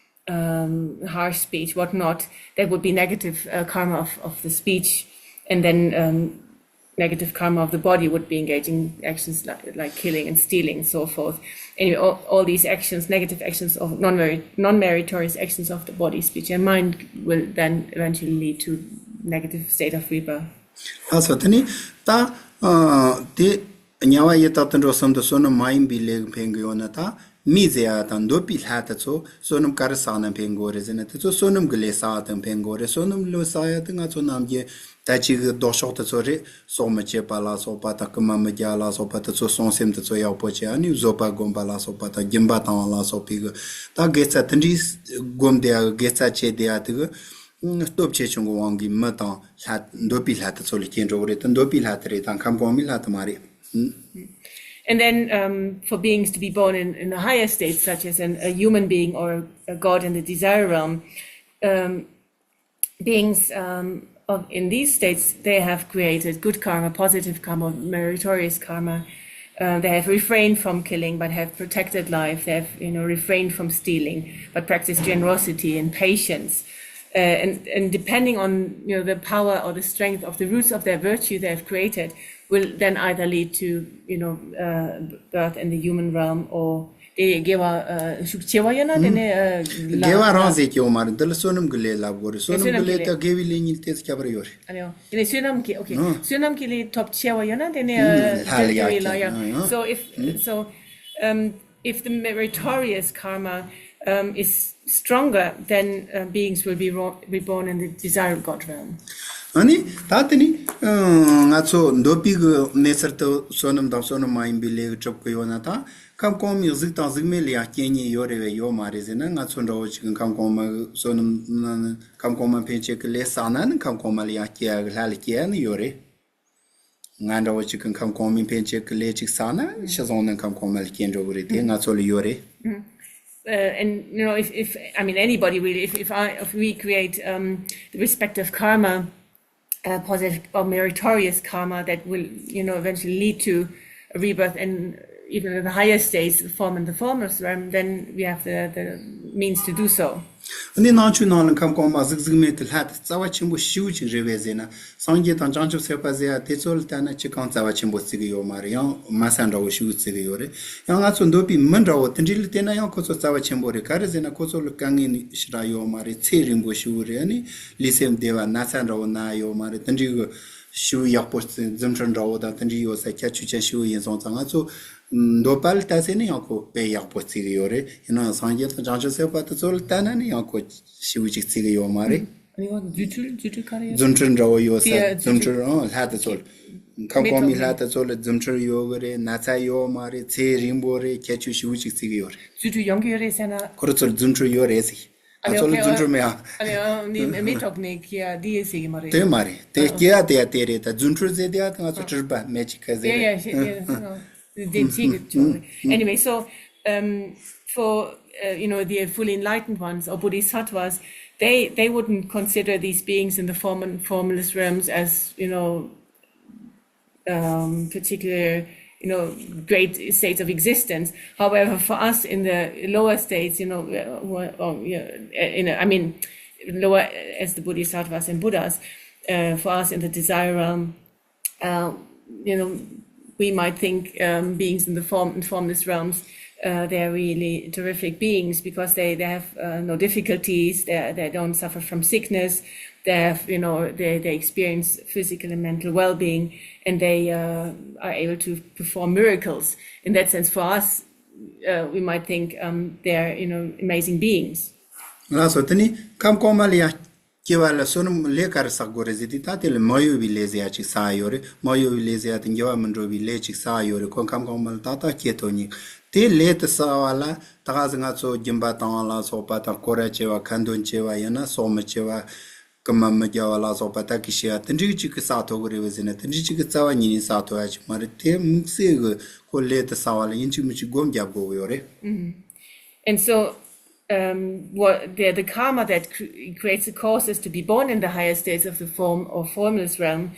um, harsh speech, whatnot, that would be negative uh, karma of, of the speech, and then um, negative karma of the body would be engaging actions like, like killing and stealing and so forth. Anyway, all, all these actions, negative actions of non-meri- non-meritorious actions of the body, speech, and mind will then eventually lead to negative state of rebirth. ལགས་སོ། དེ་ནི་ད་དེ་དམྱལ་བ་ཡི་དྭགས་དུད་འགྲོ་གསུམ་དུ་བསོད་ནམས་མ་ཡིན་པའི་ལས་ཕན་གྱི་ཡོད་ན་ད། མི་ཟེར་ཡ་དང་འདོད་པའི་ལྷ་དེ་ཚོ་བསོད་ནམས་ག་རེ་བསགས་ན་ཕན་གི་རེད་ཟེར་ན། དེ་ཚོ་བསོད་ནམས་ཀྱི་ལས་བསགས་དང་ཕན་གི་རེད། བསོད་ནམས་ལས་བསགས་ཡ་དེ་ང་ཚོ་ནམ་རྒྱུན་ད་ཅིག་གི་ལྡོག་ཕྱོགས་དེ་ཚོ་རེད། སྲོག་མི་གཅོད་པ་ལ་སོགས་པ་དང་རྐུ་མ་མི་རྒྱག་ལ་སོགས་པ་དེ་ཚོ་གསུང་སེམས་དེ་ཚོ་ཡག་པོ་བྱས། ཨ་ནི་བཟོད་པ་སྒོམ་པ་ལ་སོགས་པ་དང་སྦྱིན་པ་བཏང་བ་ལ་སོགས་པའི་གི་ད་དགེ་རྩ་དེ་འདྲའི་སྒོམ་བསྡད་ཡ་གི་དགེ་རྩ་བྱས་བསྡད་ཡ་དེ་གི་སྟོབས་ཆེ་ཆུང་གི་དབང་གིས་མི་དང་ལྷ་འདོད་པའི་ལྷ་དེ་ཚོ་ལ་སྐྱེ་འགྲོ་གི་རེད། དེ་འདོད་པའི་ལྷ་དེ་རེད། ད་ཁམས་གོང་མའི་ལྷ་དེ་མ་རེད། And then um, for beings to be born in, in a higher state, such as an, a human being or a god in the desire realm, um, beings um, of, in these states, they have created good karma, positive karma, meritorious karma. Uh, they have refrained from killing, but have protected life. They have, you know, refrained from stealing, but practiced generosity and patience. Uh, and, and depending on, you know, the power or the strength of the roots of their virtue they have created, will then either lead to, you know, uh, birth in the human realm or དེ་དགེ་བ་ཤུགས་ཆེ་བ་ཡོད་ན་དེ་ནས་དགེ་བ་རང་ཟེར་གྱི་ཡོད་མ་རེད། འདི་ལ་བསོད་ནམས་ཀྱི་ལས་ལབ་དགོས་རེད། བསོད་ནམས་ཀྱི་ལས་དེ་དགེ་བའི་ལས་ཉིད་དེ་ཁྱད་པར་ཡོད་རེད། ཨ་ནི་དེ་ནས་བསོད་ནམས་ཀྱི་ཨོ་ཁེ་བསོད་ནམས་ཀྱི་ལས་ཐོབ་ཆེ་བ་ཡོད་ན་དེ་ནས་ལྷ་ལ་ཡག་ཡོད། So if so, um, if the meritorious karma um, is stronger, then uh, beings will be ro- reborn in the desired God realm. ཨ་ནི་ད་དེ་ནི་ང་ཚོ་འདོད་པའི་གི་གནས་ཚུལ་དུ་བསོད་ནམས་དང་བསོད་ནམས་མ་ཡིན་པའི་ལས་གྲུབ་ཀྱི་ཡོད་ན་ད་ཁམས་གོང་མའི་གཟུགས་དང་གཟུགས་མེད་ལ་ཡང་སྐྱེ་ཉེན་ཡོད་རེད་བས་ཡོད་མ་རེད་ཟེར་ན། ང་ཚོ་འདྲ་བོ་ཅིག་གི་ཁམས་གོང་མ་གི་བསོད་ནམས་ཁམས་གོང་མ་འཕེན་བྱེད་ཀྱི་ལས་བསགས་ན་ནི་ཁམས་གོང་མ་ལ་ཡང་སྐྱེ་ཡ་གི་ལྷ་ལ་སྐྱེ་ཡ་ནི་ཡོད་རེད། ང་འདྲ་བོ་ཅིག་གི་ཁམས་གོང་མའི་འཕེན་བྱེད་ཀྱི་ལས་ཅིག་བསགས་ན་ཤི་སོང་ན་ཁམས་གོང་མ་ལ་སྐྱེ་འགྲོ་གི་རེད། དེ་ང་ཚོ་ལ་ཡོད་རེད། Uh, and you know, if, if I mean anybody really, if if, I, if we create um, the respective karma, uh, positive or meritorious karma that will, you know, eventually lead to a rebirth in even in the higher states, the form and the formless realm, then we have the, the means to do so. ཨ་ནི་ནང་ཆོས་ནང་ལ་ཁམས་གོང་མ་གཟུགས་གཟུགས་མེད་ཀྱི་ལྷ་དེ་རྩ་བ་ཆེན་པོ་ཞེ་པོ་ཅིག་རེད་བས་ཟེར་ན། སངས་རྒྱས་དང་བྱང་ཆུབ་སེམས་དཔའ་ཟེར་ཡ་དེ་ཚོ་ལ་ལྟ་ན་ཅི་གང་རྩ་བ་ཆེན་པོ་བརྩི་གི་ཡོད་མ་རེད། ཡང་མ་ས་འདྲ་བོ་ཞེ་པོ་བརྩི་གི་ཡོད་རེད། ཡང་ང་ཚོ་འདོད་པའི་མི་འདྲ་བོ་དེ་འདྲ་ལ་བལྟས་ན་ཡང་ཁོ་ཚོ་རྩ་བ་ཆེན་པོ་རེད། ག་རེ་ཟེར་ན་ཁོ་ཚོ་ལ་དཀའ་ངལ་ཞེ་དྲག་ཡོད་མ་རེད། ཚེ་རིང་པོ་ཞེ་པོ་རེད། ཨ་ནི་ལུས་སེམས་བདེ་བ་ན་ཚ་འདྲ་བོ་ན་ཡོད་མ་རེད། དེ་འདྲའི་གི་ཞེ་པོ་ཡག་པོ་བརྩི། རྫུ་འཕྲུལ་འདྲ་བོ་དང་དེ་འདྲའི་ཡོད་ས་ཁྱད་ཆོས་ཅན་ཞེ་པོ་ཡིན་སོང་ཙང་། ང་ཚོ་འདོད་པ་ལ་ལྟ་ཟེར་ན་ཡང་ཁོ་དཔེ་ཡག་པོ་བརྩི་གི་ཡོད་རེད། ཡིན་ནའང་སངས་རྒྱས་དང་བྱང་ཆུབ་སེམས་དཔའ་དེ་ཚོ་ལ་ལྟ་ན་ནི་ཡང་ཁོ་ཞེ་པོ་ཅིག་བརྩི་གི་ཡོད་མ་རེད། ཨ་ནི་འོ་རྫུ་འཕྲུལ་རྫུ་འཕྲུལ་ག་རེ་ཡོད། རྫུ་འཕྲུལ་འདྲ་བོ་ཡོད་ས། དེ་རྫུ་རྫུ་འཕྲུལ་འཕྲུལ་ཨང་ལྷ་དེ་ཚོ་ལ། ཁམས་གོང་མའི་ལྷ་དེ་ཚོ་ལ་རྫུ་འཕྲུལ་ཡོད་གི་རེད། ན་ཚ་ཡོད་མ་རེད། ཚེ་རིང་པོ་རེད། ཁྱད་ཆོས་ཞེ་པོ་ཅིག་བརྩི་གི་ཡོད་རེད། རྫུ་འཕྲུལ་ཡོང་གི་ཡོད་རེད་ཟེར་ན། ཁོ་རང་ཚོ་ལ་རྫུ་འཕྲུལ་ཡོད་རེད་ཟེར། ང་ཨ་ནི་ཚོ་ལ་ཨོ་ཁེ་རྫུ་འཕྲུལ་མེད་ཨ། ཨ་ནི་ཨ་ནི་མི་མི་ཐོག་ནས་ཁྱེད་ཨ་འདི་ཡེ་ཟེར་གི་མ་རེད། དེ་མ་རེད། དེ་སྐྱེ་ཡ་དེ་ཡ་དེ་རེད། ད་རྫུ་འཕྲུལ་ཟེར་དེ་ཡ་ང་ཚོ་ཨ་སྤྲུལ་པ་མེ་ཅིག་ག་ཟེར་རེད། Yeah, yeah, yeah. They take it too. Anyway, so um, for uh, you know, the fully enlightened ones or bodhisattvas, they they wouldn't consider these beings in the form and formless realms as, you know, um, particular, you know, great states of existence. However, for us in the lower states, you know, uh, who are, or, you know, in a, I mean, lower as the bodhisattvas and buddhas, uh, for us in the desire realm, uh, you know, we might think um, beings in the form in formless realms, uh, they're really terrific beings because they, they have uh, no difficulties. They they don't suffer from sickness. They have, you know, they, they experience physical and mental well-being, and they uh, are able to perform miracles. In that sense, for us, uh, we might think um, they're, you know, amazing beings. ལགས་སོ། དེ་ནི་ཁམས་གོང་མ་ལ་ཡང་སྐྱེ་བ་ལ་བསོད་ནམས་ལས་ག་རེ་བསགས་དགོས་རེད་ཟེར་དུས། ད་དེ་ལ་མི་གཡོ་བའི་ལས་ཟེར་ཡ་ཅིག་བསགས་ཡོད་རེད། མི་གཡོ་བའི་ལས་ཟེར་ཡ་དེ་འགྱུར་བ་མི་འགྲོ་བའི་ལས་ཅིག་བསགས་ཡོད་རེད། ཁོ་ཁམས་གོང་མ་ལ་ཏག་ཏག་སྐྱེ་ཐུབ་ནི། དེ་ལས་དེ་བསགས་པ་ལ་ད་ག་ཟེ་ང་ཚོ་སྦྱིན་པ་བཏང་བ་ལ་སོགས་པ་དང་། སྐོར་ར་བྱེད་པ། ཁ་འདོན་བྱེད་པ། ཡང་ན་སྲོག་མི་བྱེད་པ། རྐུན་མ་མི་རྒྱག་པ་ལ་སོགས་པ་ད་གི་བྱེད་ཡ་དེ་འདྲའི་ཅིག་གི་བསགས་ཐུབ་གི་རེད་པས་ཟེར་ན། དེ་འདྲའི་ཅིག་གི་རྩ་བ་ཉིད་ནས་བསགས་ཐུབ་ཡ་ཅིག་མ་རེད། དེ་དམིགས་བསལ་གི་ཁོ་ལས་དེ་བསགས་པ་ལ་ཡིན་གཅིག་མིན་གཅིག་སྒོམ་རྒྱབ་དགོས་གི་ཡོད་རེད། And so, um, what the, the karma that cre- creates the causes to be born in the higher states of the form or formless realm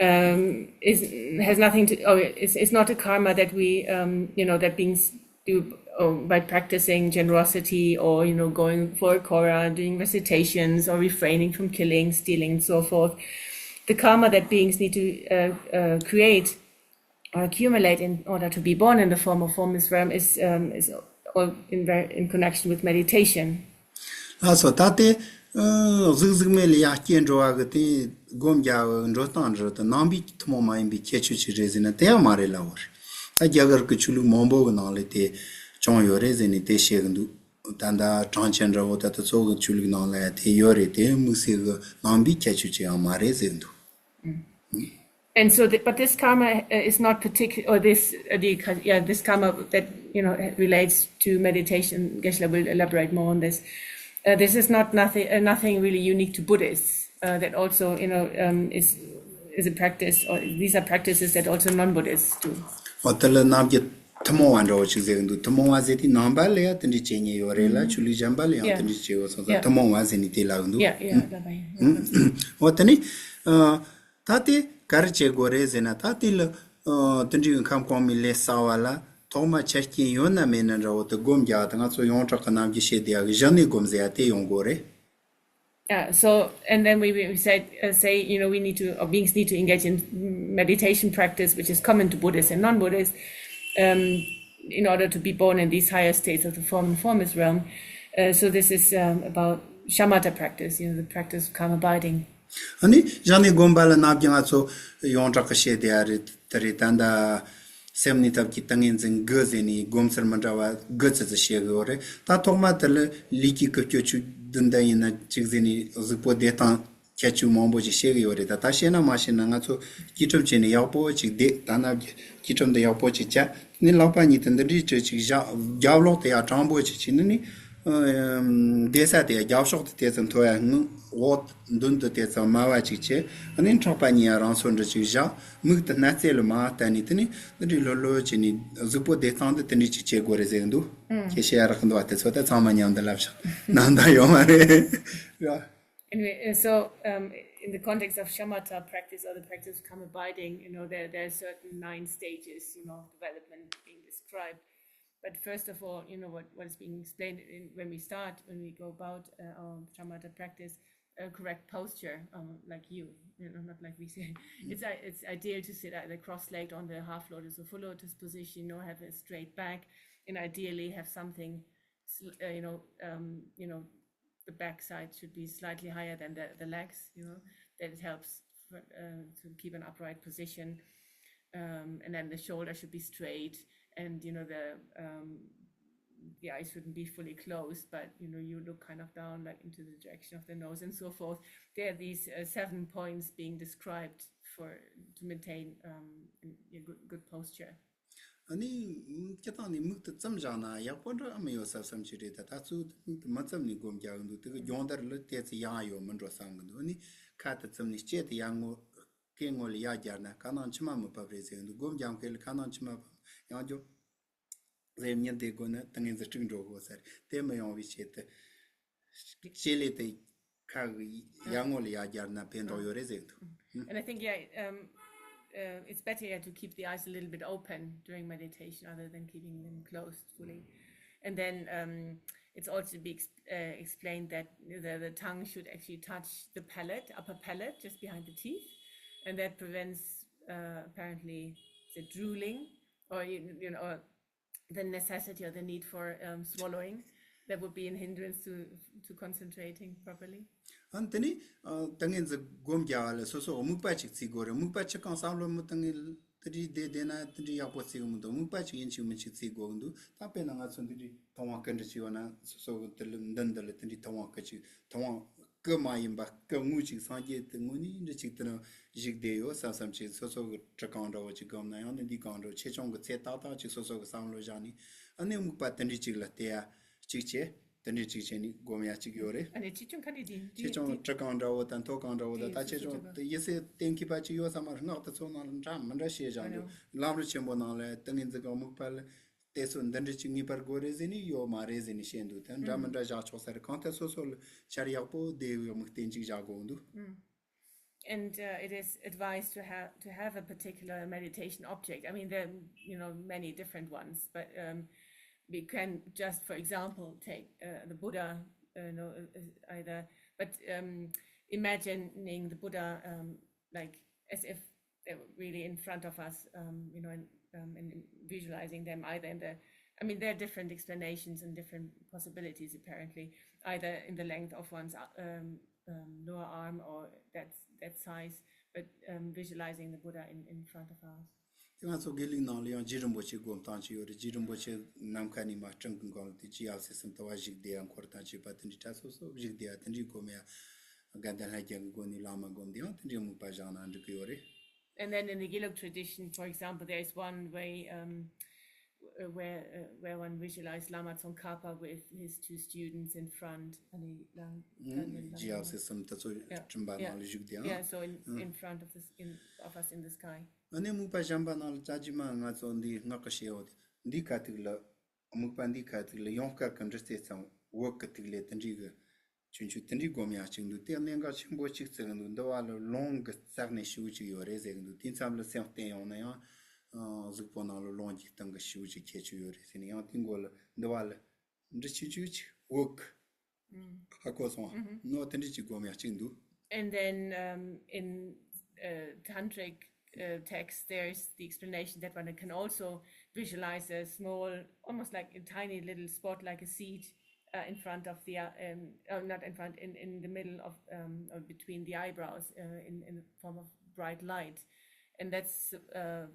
um, is has nothing to, or it's, it's not a karma that we, um, you know, that beings do, oh, by practicing generosity or, you know, going for a korra, doing recitations, or refraining from killing, stealing, and so forth. The karma that beings need to uh, uh, create or accumulate in order to be born in the form of formless realm is, um, is all in, ver- in connection with meditation. ལགས་སོ། ད་དེ་གཟུགས་གཟུགས་མེད་ལ་ཡང་སྐྱེ་འགྲོ་བ་གི་དེ་སྒོམ་རྒྱག་གི་འགྲོ་སྟངས་འདྲ་དེ་ནང་པའི་ཐུན་མོང་མ་ཡིན་པའི་ཁྱད་ཆོས་ཅིག་རེད་ཟེར་ན་དེ་ཡང་མ་རེད་ལབ་པ་རེད། ད་རྒྱ་གར་གི་ཆོས་ལུགས་མང་པོ་གི་ནང་ལ་དེ་བྱུང་ཡོད་རེད་ཟེར་ནས་དེ་བཤད་གི་འདུག་ད་ལྟ་གྲངས་ཅན་འདྲ་བོ་ད་ལྟ་ཚོ་གི་ཆོས་ལུགས་ནང་ལ་ཡང་དེ་ཡོད་རེད། དེ་དམིགས་བསལ་གི་ནང་པའི་ཁྱད་ཆོས་ཅིག་ཡང་མ་རེད་ཟེར་གི་འདུག And so, the, but this karma uh, is not particular, or this, uh, the, yeah, this karma that, you know, relates to meditation. Geshe-la will elaborate more on this. Uh, this is not nothing, uh, nothing really unique to Buddhists. Uh, that also, you know, um, is is a practice, or these are practices that also non-Buddhists do. འོ་དེ་ལ་ནམ་རྒྱུན་ཐུན་མོང་བ་འདྲ་བོ་ཅིག་ཟེར་གི་འདུག་ཐུན་མོང་བ་ཟེར་དུས་ནང་པ་ལ་ཡང་དེ་འདྲའི་བྱེད་ཉེན་ཡོད་རེད་ལ། ཆོས་ལུགས་གཞན་པ་ལ་ཡང་དེ་འདྲའི་བྱེད་ཡོད་སོང་ཙང་ཐུན་མོང་བ་ཟེར་ནས་དེ་ལབ་གི་འདུག་འོ་དེ་ནི་ད་དེ་ག་རེ་བྱེད་དགོས་རེད་ཟེར་ན། ད་དེ་ལ་དེ་འདྲའི་ཁམས་གོང་མའི་ལས་བསགས་པ་ལ་ཐོག་མ་ཆ་རྐྱེན་ཡོད་ན་མེད་ན་འདྲ་བོ་དེ་སྒོམ་རྒྱག་དེ་ང་ཚོ་ཡོངས་གྲགས་ཀྱི་ནམ་རྒྱུན་བཤད་བསྡད་ཡག་གི་བཞག་ནས་སྒོམ་ཟེར་ཡ་དེ་ཡོང་དགོས་རེད། Yeah, so, and then we, we said, uh, say, you know, we need to, or beings need to engage in meditation practice, which is common to Buddhists and non-Buddhists, um, in order to be born in these higher states of the form and formless realm. Uh, so this is um, about shamatha practice, you know, the practice of calm abiding. ཨ་ནི་བཞག་ནས་སྒོམ་པ་ལ་ནམ་རྒྱུན་ང་ཚོ་ཡོངས་གྲགས་ཀྱི་བཤད་བསྡད་ཡ་རེད། དེ་རེད། ད་ལྟ་སེམས་ནི་ཐབས་ཀྱི་ཏིང་ངེ་འཛིན་དགུ་ཟེར་ནས་སྒོམ་ཚུལ་མི་འདྲ་བ་དགུ་ཙམ་ཙམ་བཤད་གི་ཡོད་རེད། ད་ཐོག་མ་དེ་ལ་ལས་ཀྱི་ཀུན་སྤྱོད་བཅུ་བདུན་ལྡན་ཡིན་ན་གཅིག་ཟེར་ནས་གཟུགས་པོ་བདེ་ཐང་ཁྱད་ཆོས་མང་པོ་ཞིག་བཤད་གི་ཡོད་རེད། ད་ད་བཤད་ན་མ་བཤད་ན་ང་ཚོ་སྐྱིལ་ཀྲུང་བྱས་ནས་ཡག་པོ་ཅིག་བསྡད། ད་ན་སྐྱིལ་ཀྲུང་དེ་ཡག་པོ་ཅིག་བྱས་ནས་ལག་པ་གཉིས་དེ་འདི་འདྲའི་བྱས་ཅིག་བཞག་རྒྱབ་ལོགས་དེ་ཡང་དྲང་པོ་ཅིག་བྱས་ནས་ནི། བསྡད་ས་དེ་རྒྱབ་ཕྱོགས་དེ་དེ་ཙམ་མཐོ་ཡ། ངུ་འོག་མདུན་དུ་དེ་ཙམ་དམའ་བ་ཅིག་བྱས། ཨ་ནི་ཕྲག་པ་གཉིས་ཡང་རང་སོར་འདྲ་ཅིག་བཞག་མིག་དེ་སྣ་རྩེ་ལ་མར་བལྟས་ནས་དེ་ནི་འདི་འདྲའི་ལྷོད་ལྷོད་བྱས་ནས་གཟུགས་པོ་བདེ་ཐང་དེ་དེ་འདྲའི་ཅིག་བྱེད་དགོས་རེད་ཟེར་གི་འདུག་ཁྱེད་བཤད་ཡ་རག་གི་འདུག་བ། དེ་ཚོ་ད་ཚང་མ་མཉམ་དུ་ལབ་ཤག་ནང་ད་ཡོད་མ་རེད། ར། Anyway, uh, so um, in the context of shamatha practice or the practice of calm abiding, you know, there, there are certain nine stages, you know, of development being described. But first of all, you know, what, what is being explained in, when we start, when we go about uh, our shamatha practice, a correct posture, um, like you, you know, not like we say. It's i- it's ideal to sit either cross-legged on the half lotus or full lotus position, or have a straight back, and ideally have something, sl- uh, you know, um, you know, the back side should be slightly higher than the, the legs, you know, that it helps for, uh, to keep an upright position. Um, and then the shoulder should be straight, and you know the um, the eyes shouldn't be fully closed, but you know you look kind of down, like into the direction of the nose and so forth. There are these uh, seven points being described for to maintain um, a good, good posture. ཨ་ནི་སྤྱིར་བཏང་ནས་མིག་ཏུ་བཙུམ་བཞག་ན་ཡག་པོ་འདྲ་ཨ་མི་ཡོད་བསམ་བསམ་གྱི་རེད། ད་ད་ཚོད་མིག་ཏུ་མི་བཙུམ་ནས་སྒོམ་རྒྱག་གི་འདུག་དེ་གི་སྦྱོང་བརྡར་ལ་ཏོག་ཙམ་ཡང་ཡོད་མི་འགྲོ་བསམ་གི་འདུག་ཨ་ནི་ཁ་ཏུ་བཙུམ་ནས་ལྕེ་དེ་ཡར་ངོ་སྐེ་ངོ་ལ་ཡར་སྦྱར་ན་ཁ་ནང་མཆི་མ་མི་ཕབ་རེད་ཟེར་གི་འདུག་སྒོམ་རྒྱག་མཁན་ལ་ཁ་ནང་མཆི་མ་ཕབ་ཡང་འཇོག་ཟེར་མི་དེ་དགོས་ན་ཏིང་ངེ་འཛིན་དཀྲུག་འགྲོ་དགོས་ས་རེད། དེ་མི་ཡོང་བའི་ཆེད་དུ་ལྕེ་ལེ་དེ་ཁ་གི་ཡར་ངོ་ལ་ཡར་སྦྱར་ན་ཕན་ཐོགས་ཡོད་རེད་ཟེར་གི་འདུག And I think, yeah, um, uh, it's better, yeah, to keep the eyes a little bit open during meditation other than keeping them closed fully. And then um, it's also be ex- uh, explained that the, the tongue should actually touch the palate, upper palate, just behind the teeth, and that prevents uh, apparently the drooling or you, you know or the necessity or the need for um, swallowing that would be an hindrance to to concentrating properly. ཨ་ནི་དེ་ནི་ཨ་ཏིང་ངེ་འཛིན་སྒོམ་རྒྱག་པ་ལ་སོ་སོ་སྨུག་པ་ཅིག་བརྩི་དགོས་རེད། སྨུག་པ་ཅི་གང་བསམ་བློ་མི་བཏང་ངེ་དེ་འདྲའི་བསྡད་བསྡད་ན་དེ་འདྲའི་ཡག་པོ་བརྩི་གི་མི་འདུག་སྨུག་པ་ཅིག་ཡིན་གཅིག་མིན་གཅིག་བརྩི་དགོས་ཀྱི་འདུག་ད་དཔེར་ན་ང་ཚོ་འདི་འདྲའི་མཐོང་བ་སྐུ་འདྲ་ཅིག་ཡོད་ན་སོ་སོ་གི་དེ་ལ་མདུན་འདི་ལ་དེ་འདྲའི་མཐོང་བ་སྐུ་ཅིག་མཐོང་བ་སྐུ་མ་ཡིན་པ་སྐུ་དངོས་ཅིག་སངས་རྒྱས་དེ་དངོས་གནས་འདྲ་ཅིག་དེ་ན་བཞུགས་བསྡད་ཡོད་བསམ་བསམ་ཅིག་སོ་སོ་གི་གྲི་གང་འདྲ་བོ་ཅིག་བསྒོམ་ན་ཡང་ནི་འདི་གང་འདྲ་བོ་ཆེ་ཆུང་གི་ཚད་ཏག་ཏག་ཅིག་སོ་སོ་གི་བསམ་བློ་བཞག་ནས་ཨ་ནི་སྨུག་པ་དེ་འདྲའི་ཅིག་ལ་བལྟས་ཡ་ཅིག་བྱས། དེ་འདྲའི་ཅིག་བྱས་ནས་སྒོམ་ཡ་ཅིག་ཡོད་རེད། ཨ་ནི་ཆེ་ཆུང་ག་འདྲ་དེ་དེ་ཆེ་ཆུང་གྲི་གང་འདྲ་བོ་དང་མཐོ་གང་འདྲ་བོ་དང་ད་ཆེ་ཆུང་དེ་ཡི་སེ་གཏན་འཁེལ་པ་ཅིག་ཡོད་ས་མ་རེད། སྔགས་དེ་ཚོ་ནང་ལ་འདྲ་མི་འདྲ་བཤད་བཞག་འདུག་ལམ་རིམ་ཆེན་པོ་ནང་ལ་ཏིང་ངེ་འཛིན་གྱི་སྨུག་པ་ལ་དེ་ཚོ་འདི་འདྲ་ཅིག་ངེས་པར་དགོས་རེད་ཟེར་ནས་ཡོད་མ་རེད་ཟེར་ནས་བཤད་འདུག་དེ་འདྲ་མི་འདྲ་བཞག་ཆོག་ས་རེད། གང་ལྟར་སོ་སོ་ལ་ཆ་རེ་ཡག་པོ་བསྡད་ཡོད་དམིགས་རྟེན་ཅིག་བཞག་དགོས་འདུག And uh, it is advised to have to have a particular meditation object. I mean, there are you know many different ones, but um, we can just, for example, take uh, the Buddha, uh, you know, uh, either. But um, imagining the Buddha um, like as if they were really in front of us, um, you know, and, um, and visualizing them either in the. I mean, there are different explanations and different possibilities apparently, either in the length of one's uh, um, um, lower arm or that that size, but um, visualizing the Buddha in, in front of us. དེ་ང་ཚོ་དགེ་ལུགས་ནང་ལ་ཡང་རྗེ་རིན་པོ་ཆེ་སྒོམ་སྟངས་ཅིག་ཡོད་རེད། རྗེ་རིན་པོ་ཆེ་ནམ་མཁའ་ནས་མར་སྤྲིན་གྱི་སྒང་ལ་དེ་ཅི་ཡབ་སྲས་གསུམ་དུ་བ་བཞུགས་བསྡད་ཡ་འཁོར་དང་བཅས་པ་དེ་འདྲའི་གྲྭ་སོ་སོ་བཞུགས་བསྡད་ཡ་དེ་འདྲའི་སྒོམ་ཡ་དགའ་ལྡན་ལྷ་རྒྱལ་གྱི་སྒོ་ནས་བླ་མ་སྒོམ་དེ་ཡང་དེ་འདྲའི་སྨུག་པ་བཞག་ན་འགྲིག་གི་ཡོད་རེད། And then in the Gelug tradition, for example, there is one way um, uh, where uh, where one visualized Lama Tsongkhapa with his two students in front. And he, uh, and then རྗེ་ཡབ་སྲས་གསུམ་དེ་ཚོ་སྤྲིན་པ་ནང་ལ་བཞུགས་དེ་ཡང་། Yeah, so in, in front of, this, in, of us in the sky. ཨ་ནི་སྨུག་པ་གཞན་པ་ནང་ལ་ཅག་ཅིག་མ་ང་ཚོ་འདི་སྔགས་ཀྱི་ཞེའོ་འདི་ཁ་ཐུག་ལ་སྨུག་པ་འདི་ཁ་ཐུག་ལ་ཡང་དཀར་གྱི་འབྲི་རྩེ་ཚང་འོད་ཀྱི་ཐིག་ལེ་དེ་འདྲའི་གི་ཆུང་ཆུང་དེ་འདྲའི་སྒོམ་ཡག་ཅིག་འདུག་དེ་གནད་འགག་ཆེན་པོ་གཅིག་བརྩི་གི་འདུག་འདི་བ་ལ་རླུང་གི་རྩ་གནས་ཞེ་པོ་ཅིག་ཡོད་རེད་ཟེར་གི་འདུག་དེ་མཚམས་ལ་སེམས་བརྟན་ཡོང་ན་ཡང་གཟུགས་པོ་ནང་ལ་རླུང་གི་སྟེང་གི་ཞེ་པོ་ཅིག་ཁྱད་ཆོས་ཡོད་རེད་ཟེར་ནས་ཡང་དེ་མགོ་ལ་འདི་བ་ལ་འབྲི་ཆུང་ཆུང་ཅིག་འོག་ཧ་གོ་སོང་ནོ་དེ་འདྲ་ཅིག་སྒོམ་ཡག་ཅིག་འདུག And then um, in uh, tantric uh, texts, there's the explanation that one can also visualize a small, almost like a tiny little spot, like a seed, uh, in front of the, uh, um, oh, not in front, in, in the middle of, um, or between the eyebrows, uh, in, in the form of bright light. And that's uh,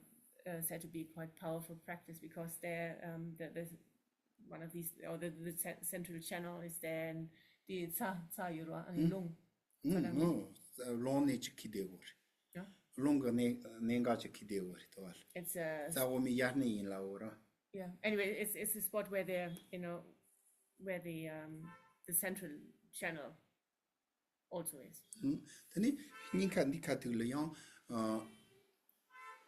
uh, said to be quite powerful practice because there, um, the, the, one of these, or the, the cen- central channel is there, and the tsa, tsa yurwa, and lung. ཨུམ། རླུང་ནས་ཅིག་ཁྱི་བསྡད་དགོས་རེད། རླུང་གི་གནས་གནས་འགག་ཅིག་ཁྱི་བསྡད་དགོས་རེད་དོ། It's a རྩ་བོ་མི་ཡར་གནས་ཡིན་ལ་འོ་ར། Yeah. Anyway, it's it's a spot where the you know where the um the central channel also is. ཨུམ། དེ་ནི་སྙིང་ཁ་འདི་ཁ་ཐུག་ལ་ཡང་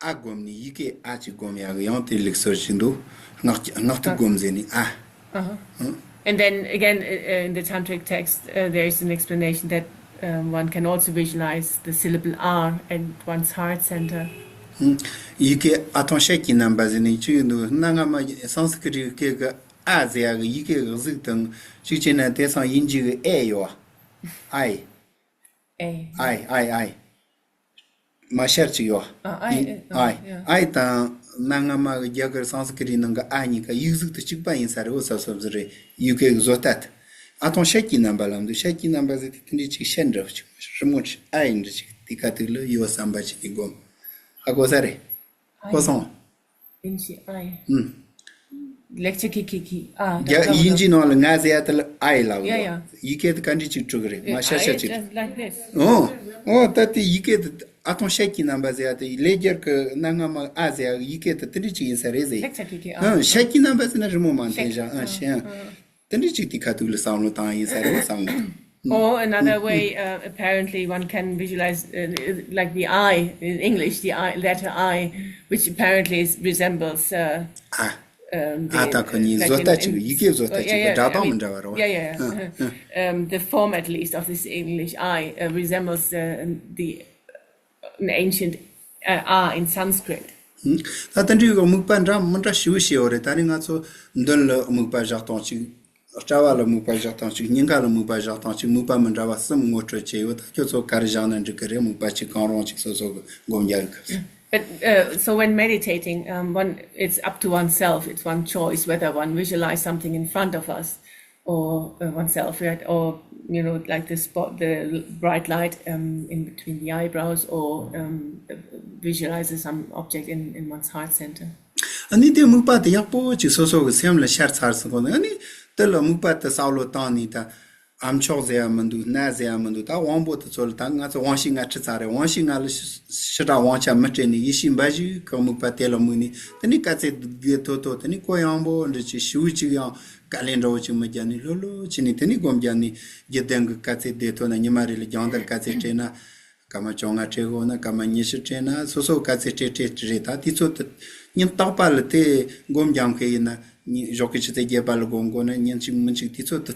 ཨ་སྒོམ་ནི་ཡི་གེ་ཨ་ཅིག་སྒོམ་ཡག་གི་ཡང་དེ་ལུགས་སྲོལ་ཞིག་འདུག་སྔགས་སྔགས་ཐིག་སྒོམ་ཟེར་ནི་ཨ། Uh-huh. And then again, uh, uh, in the tantric text, uh, there is an explanation that um, one can also visualize the syllable R at one's heart center. ཡི་གེ་ཨ་ཐང་ཤད་ཀྱི་རྣམ་པ་ཟེར་ནི་ཅིག་འདུག་གནའ་སྔ་མ་སང་སི་ཀི་རི་སྐད་ཀྱི་ཨ་ཟེར་ཡག་གི་ཡི་གེ་གཟུགས་དང་ཅིག་བྱས་ན་དེང་སང་དབྱིན་ཇི་གི་ཨེ་ཡོད་ཨ། ཨའི། ཨའི་ཨའི་ཨའི། མ་ཤར་ཅིག་ཡོད། ཨ་ཨའི་ཨའི་ཨ་ཨའི་ཨའི་དང་གནའ་སྔ་མ་གི་རྒྱ་གར་སང་སི་ཀི་རི་ནང་གི་ཨ་གཉིས་ཀ་ཡིག་གཟུགས་དེ་གཅིག་པ་ཡིན་ས་རེད། འོ་ས་སོ་སོ་རེད། ཡུལ་སྐད་གི་བཟོ་ལྟ་དེ། ཨ་ཐང་ཤད་ཀྱི་རྣམ་པ་ལབ་འདུག་ཤད་ཀྱི་རྣམ་པ་ཟེར་དེ་དེ་འདྲའི་ཅིག་ཤད་འདྲ་བོ་ཅིག་རི་མོ་ཅིག་ཨའི་འདྲ་ཅིག་དེ་ཁ་ཐུག་ལ་ཡོད་བསམ་པ་ཅིག་གི་སྒོམ་ཧ་གོ་ས་རེད། གོ་སོང་། ཨིན་ཇི་ཨའི། ཨུམ། ལེགས་ཆ་ཁི་ཁི་ཁི་ཨ། རྒྱ་དབྱིན་ཇི་ནང་ལ་ང་ཟེར་ཡ་དེ་ལ་ཨའི་ལབ་ཡ་ཡོད། ཡི་གེ་དེ་ག་འདྲ་ཅིག་འབྲི་གི་རེད། མ་ཤ་ཤ་ཅིག Just like this. ཨོ། ཨོ་ད་དེ་ཡི་གེ་དེ་ཨ་ཐང་ཤད་ཀྱི་རྣམ་པ་ཟེར་ཡ་དེ་ལས་རྒྱར་གི་གནའ་སྔ་མ་ཨ་ཟེར་ཡ་ཡི་གེ་དེ་དེ་འདྲ་ཅིག་ཡིན་ས་རེད་ཟེར། ལེགས་ཆ་ཁི་ཁི་ཨ། ཨ་ཤད་ཀྱི་རྣམ་པ་ཟེར་ན་རི་མོ་མ་འཐེན་བཞག་ཨ་ཤད་ཨ། དེ་འདྲ་ཅིག་དེ་ཁ་ཐུག་ལ་བསམ་བློ་བཏང་ཡིན་ས་རེད་བསམ་གི། Or another way, uh, apparently one can visualize, uh, like the I in English, the I, letter I, which apparently is, resembles uh, ཨ། um, the, ཨ་ད་ཁོ་གཉིས་like བཟོ་in- ལྟ་ཅིག in- ཡི་གེ་བཟོ་ལྟ oh, yeah, ཅིག yeah, གི་སྒྲ་གདངས་མི་འདྲ་བ་རེད་བ། Yeah, yeah. Uh, uh, um, the form at least of this English I uh, resembles uh, the an ancient uh, R in Sanskrit. ད་ལྟ་འདྲའི་སྨུག་པ་འདྲ་མི་འདྲ་ཞེ་པོ་ཞེ་པོ་རེད། ད་རིང་ང་ཚོ་མདུན་ལ་སྨུག་པ་བཞག་སྟངས་ཅིག་ རྩ་བ་ལ་དམིགས་པ་བཞག་སྟངས་གཅིག་སྙིང་ག་ལ་དམིགས་པ་བཞག་སྟངས་གཅིག་དམིགས་པ་མི་འདྲ་བ་གསུམ་ངོ་སྤྲོད་བྱས་ཡོད། ད་ཁྱོད་ཚོ་ག་རེ་བཞག་ན་འགྲིག་གི་རེད། དམིགས་པ་གཅིག་གང་རུང་གཅིག་སོ་སོ་གི་སྒོམ་རྒྱག་གི། But uh, so when meditating, um, one it's up to oneself. It's one choice whether one visualize something in front of us or uh, oneself, right? Or you know, like the spot, the bright light um, in between the eyebrows, or um, visualizes some object in, in one's heart center. ཨ་ནི་དེ་དམིགས་པ་དེ་ཡག་པོ་ཅིག་སོ་སོ་གི་སེམས་ལ་ཤར་ཚར་སོང་གོ་ནི། ཨ་ནི་དེ་ལ་དམིགས་པ་དེ་བསམ་བློ་བཏང་ནས་ད་ཨ་མཆོག་ཟེར་ཡ་མི་འདུག་སྣ་ཟེར་ཡ་མི་འདུག་ད་དབང་པོ་དེ་ཚོ་ལ་ད་ང་ཚོ་དབང་ཤེས་ལྔ་ཁྲི་ཙམ་རེད། དབང་ཤེས་ལྔ་ལ་ཞི་ཞི་དྲག་དབང་ཆ་མི་སྤྲད་ནས་ཡིད་ཤེས་འབའ་ཞིག་གི་དམིགས་པ་དེ་ལ་དམིགས་ནས། དེ་ནས་དཀའ་ཚེགས་དགོས་ཐོ་ཐོ་དེ་ནས་གོ་ཡངས་པོ་འདྲ་ཅིག་ཞུ་ཅིག་ཡང་དཀའ་ལས་འདྲ་བོ་ཅིག་མི་རྒྱག་ནས་ལྷོད་ལྷོད་བྱས་ནས། དེ་ནས་སྒོམ་རྒྱག་ནས་རྒྱུ་ལྡན་གི་དཀའ་ཚེགས་བསྡད་ཐོ་ན། ཉི་མ་རེ་ལ་རྒྱང་ལྟར་དཀའ་ཚེགས་སྤྲད་ན། སྐར་མ་བཅོ་ལྔ་སྤྲད་དགོས་ན། སྐར་མ་ཉི་ཤུ་སྤྲད་ན། སོ་སོ་དཀའ་ཚེགས་སྤྲད་སྤྲད་རེད། ད་དུས་ཚོད་དེ་ཉིན་རྟག་པ་ལ་དེ་སྒོམ་རྒྱག་མཁན་ཡིན་ན། ཉིན་ཞོགས་ཀྱི་ཆུ་ཚོད་བརྒྱད་པ་ལ་སྒོམ་དགོས་ན། ཉིན་གཅིག་མིན་གཅིག་དུས་ཚོད་དེ་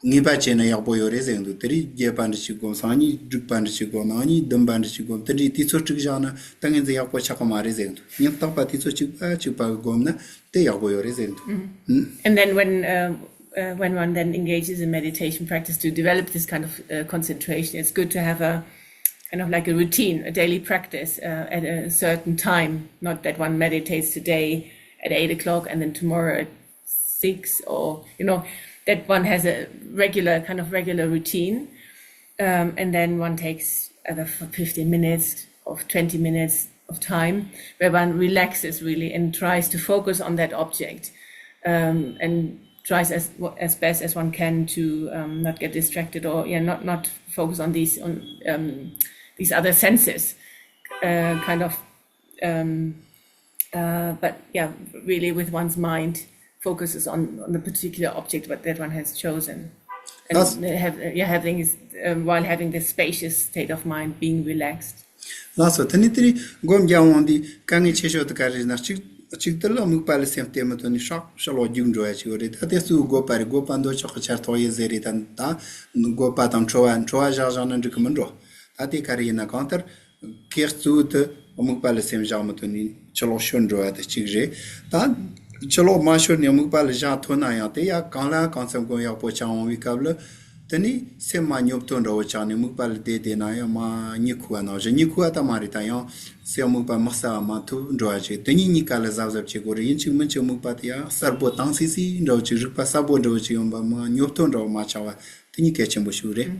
ངེས་པ་བྱས་ན་ཡག་པོ་ཡོད་རེད་ཟེར་གི་འདུག་དེ་རིང་བརྒྱད་པ་འདྲ་ཞིག་སྒོམ། སང་ཉིན་དྲུག་པ་འདྲ་ཞིག་སྒོམ། གནངས་ཉིན་བདུན་པ་འདྲ་ཞིག་སྒོམ། དེ་འདྲའི་དུས་ཚོད་དཀྲུགས་བཞག་ན་ད་ངོས་འཛིན་ཡག་པོ་ཆགས་ཀྱི་མ་རེད་ཟེར་གི་འདུག་ཉིན་རྟག་པ་དུས་ཚོད་གཅིག་པ་གཅིག་པ་གི་སྒོམ་ན་དེ་ཡག་པོ་ཡོད་རེད་ཟེར་གི་འདུག་ཨུམ། And then when uh, uh, when one then engages in meditation practice to develop this kind of uh, concentration, it's good to have a kind of like a routine, a daily practice uh, at a certain time. Not that one meditates today at eight o'clock and then tomorrow at six, or you know, that one has a regular kind of regular routine, um, and then one takes either f- fifteen minutes or twenty minutes of time where one relaxes really and tries to focus on that object, um, and tries as as best as one can to um, not get distracted, or yeah, not not focus on these on um, these other senses, uh, kind of um, uh, but yeah, really with one's mind focuses on, on the particular object what, that one has chosen. And That's- have, yeah, having is, um, while having this spacious state of mind, being relaxed. ལགས་སོ། དེ་ནས་དེ་རིང་སྒོམ་རྒྱག་འོང་དུས་དཀའ་ངལ་ཆེ་ཤོས་དེ་ག་རེ་རེད་ན། གཅིག་གཅིག་དེ་ལ་དམིགས་པ་ལ་སེམས་གཏད་མི་ཐུབ་ནས་ཧྲག་ཧྲག་ལོག་རྒྱུག་འགྲོ་ཡ་ཅིག་ཡོད་རེད། ད་དེ་གཙོ་བོ་དགོས་པ་རེད། དགོས་པ་འདོད་ཆགས་ཀྱི་ཆར་ཐོག་ཡེ་ཟེར་རེད། ད་ད་དགོས་པ་དང་འཁྲུལ་བ་འཁྲུལ་བ་བཞག་བཞག་ན་འགྲིག་གི་མི་འགྲོ། ད་དེ་ག་རེ་ཡིན་ན། གང་ལྟར་གལ་གཙོ་བོ་དེ་དམིགས་པ་ལ་སེམས་བཞག་མི་ཐུབ་ནས་ཕྱི་ལོགས་ཤོར་འགྲོ་བ་དེ་གཅིག་རེད། ད་ཕྱི་ལོགས་མ་ཤོར་ནས་དམིགས་པ་ལ་བཞག་ཐུབ་ན་ཡང་། དེ་ཡང་གང་ལ་གང་འཚམ་སྒོམ་ཡག་པོ་ཆགས་འོང་བའི་སྐབས་ལ། དེ་ནས་སེམས་མ་སྙོབ་ཐུབ་འདྲ་བོ་ཆགས་ནས་དམིགས་པ་ལ་བསྡད་བསྡད་ན་ཡང་མ་གཉིད་ཁུག་པ་ནང་བཞིན། གཉིད་ཁུག་པ་ད་མ་རེད། ད་ཡང་སེམས་དམིགས་པ་མི་གསལ་བ་མ་ཐུབ་འགྲོ་བ་ཅིག་དེ་གཉིས་གཉིས་ཀ་ལ་གཟབ་གཟབ་བྱེད་དགོས་རེད། ཡིན་གཅིག་མིན་གཅིག་དམིགས་པ་དེ་ཡང་གསལ་པོ་དྭངས་སིག་སིག་འདྲ་བོ་ཅིག་རིག་པ་གསལ་པོ་འདྲ་བོ་ཅིག་ཡོང་བ་མ་སྙོབ་ཐུབ་འདྲ་བོ་མ་ཆགས་པ། དེ་གཉིས་གལ་ཆེན་པོ་ཞིག་རེད།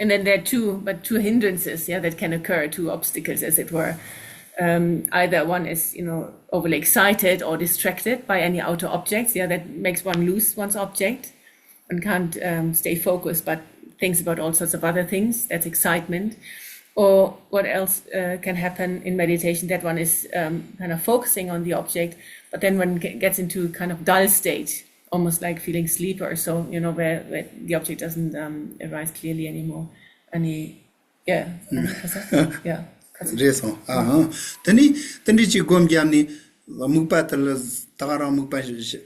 And then there are two, but two hindrances, yeah, that can occur, two obstacles, as it were. Um, either one is, you know, overly excited or distracted by any outer objects, yeah, that makes one lose one's object and can't um, stay focused, but thinks about all sorts of other things. That's excitement. Or what else uh, can happen in meditation? That one is um, kind of focusing on the object, but then one ge- gets into kind of dull state, almost like feeling sleepy or so, you know, where, where the object doesn't um, arise clearly anymore. And he, yeah, and he has a- yeah. That's it. རེད་སོང་། ཨ་ཧང་། དེ་ནི་དེ་འདྲ་ཅིག་སྒོམ་བརྒྱབ་ནས་དམིགས་པ་དེ་ལ་ད་ག་རང་དམིགས་པ་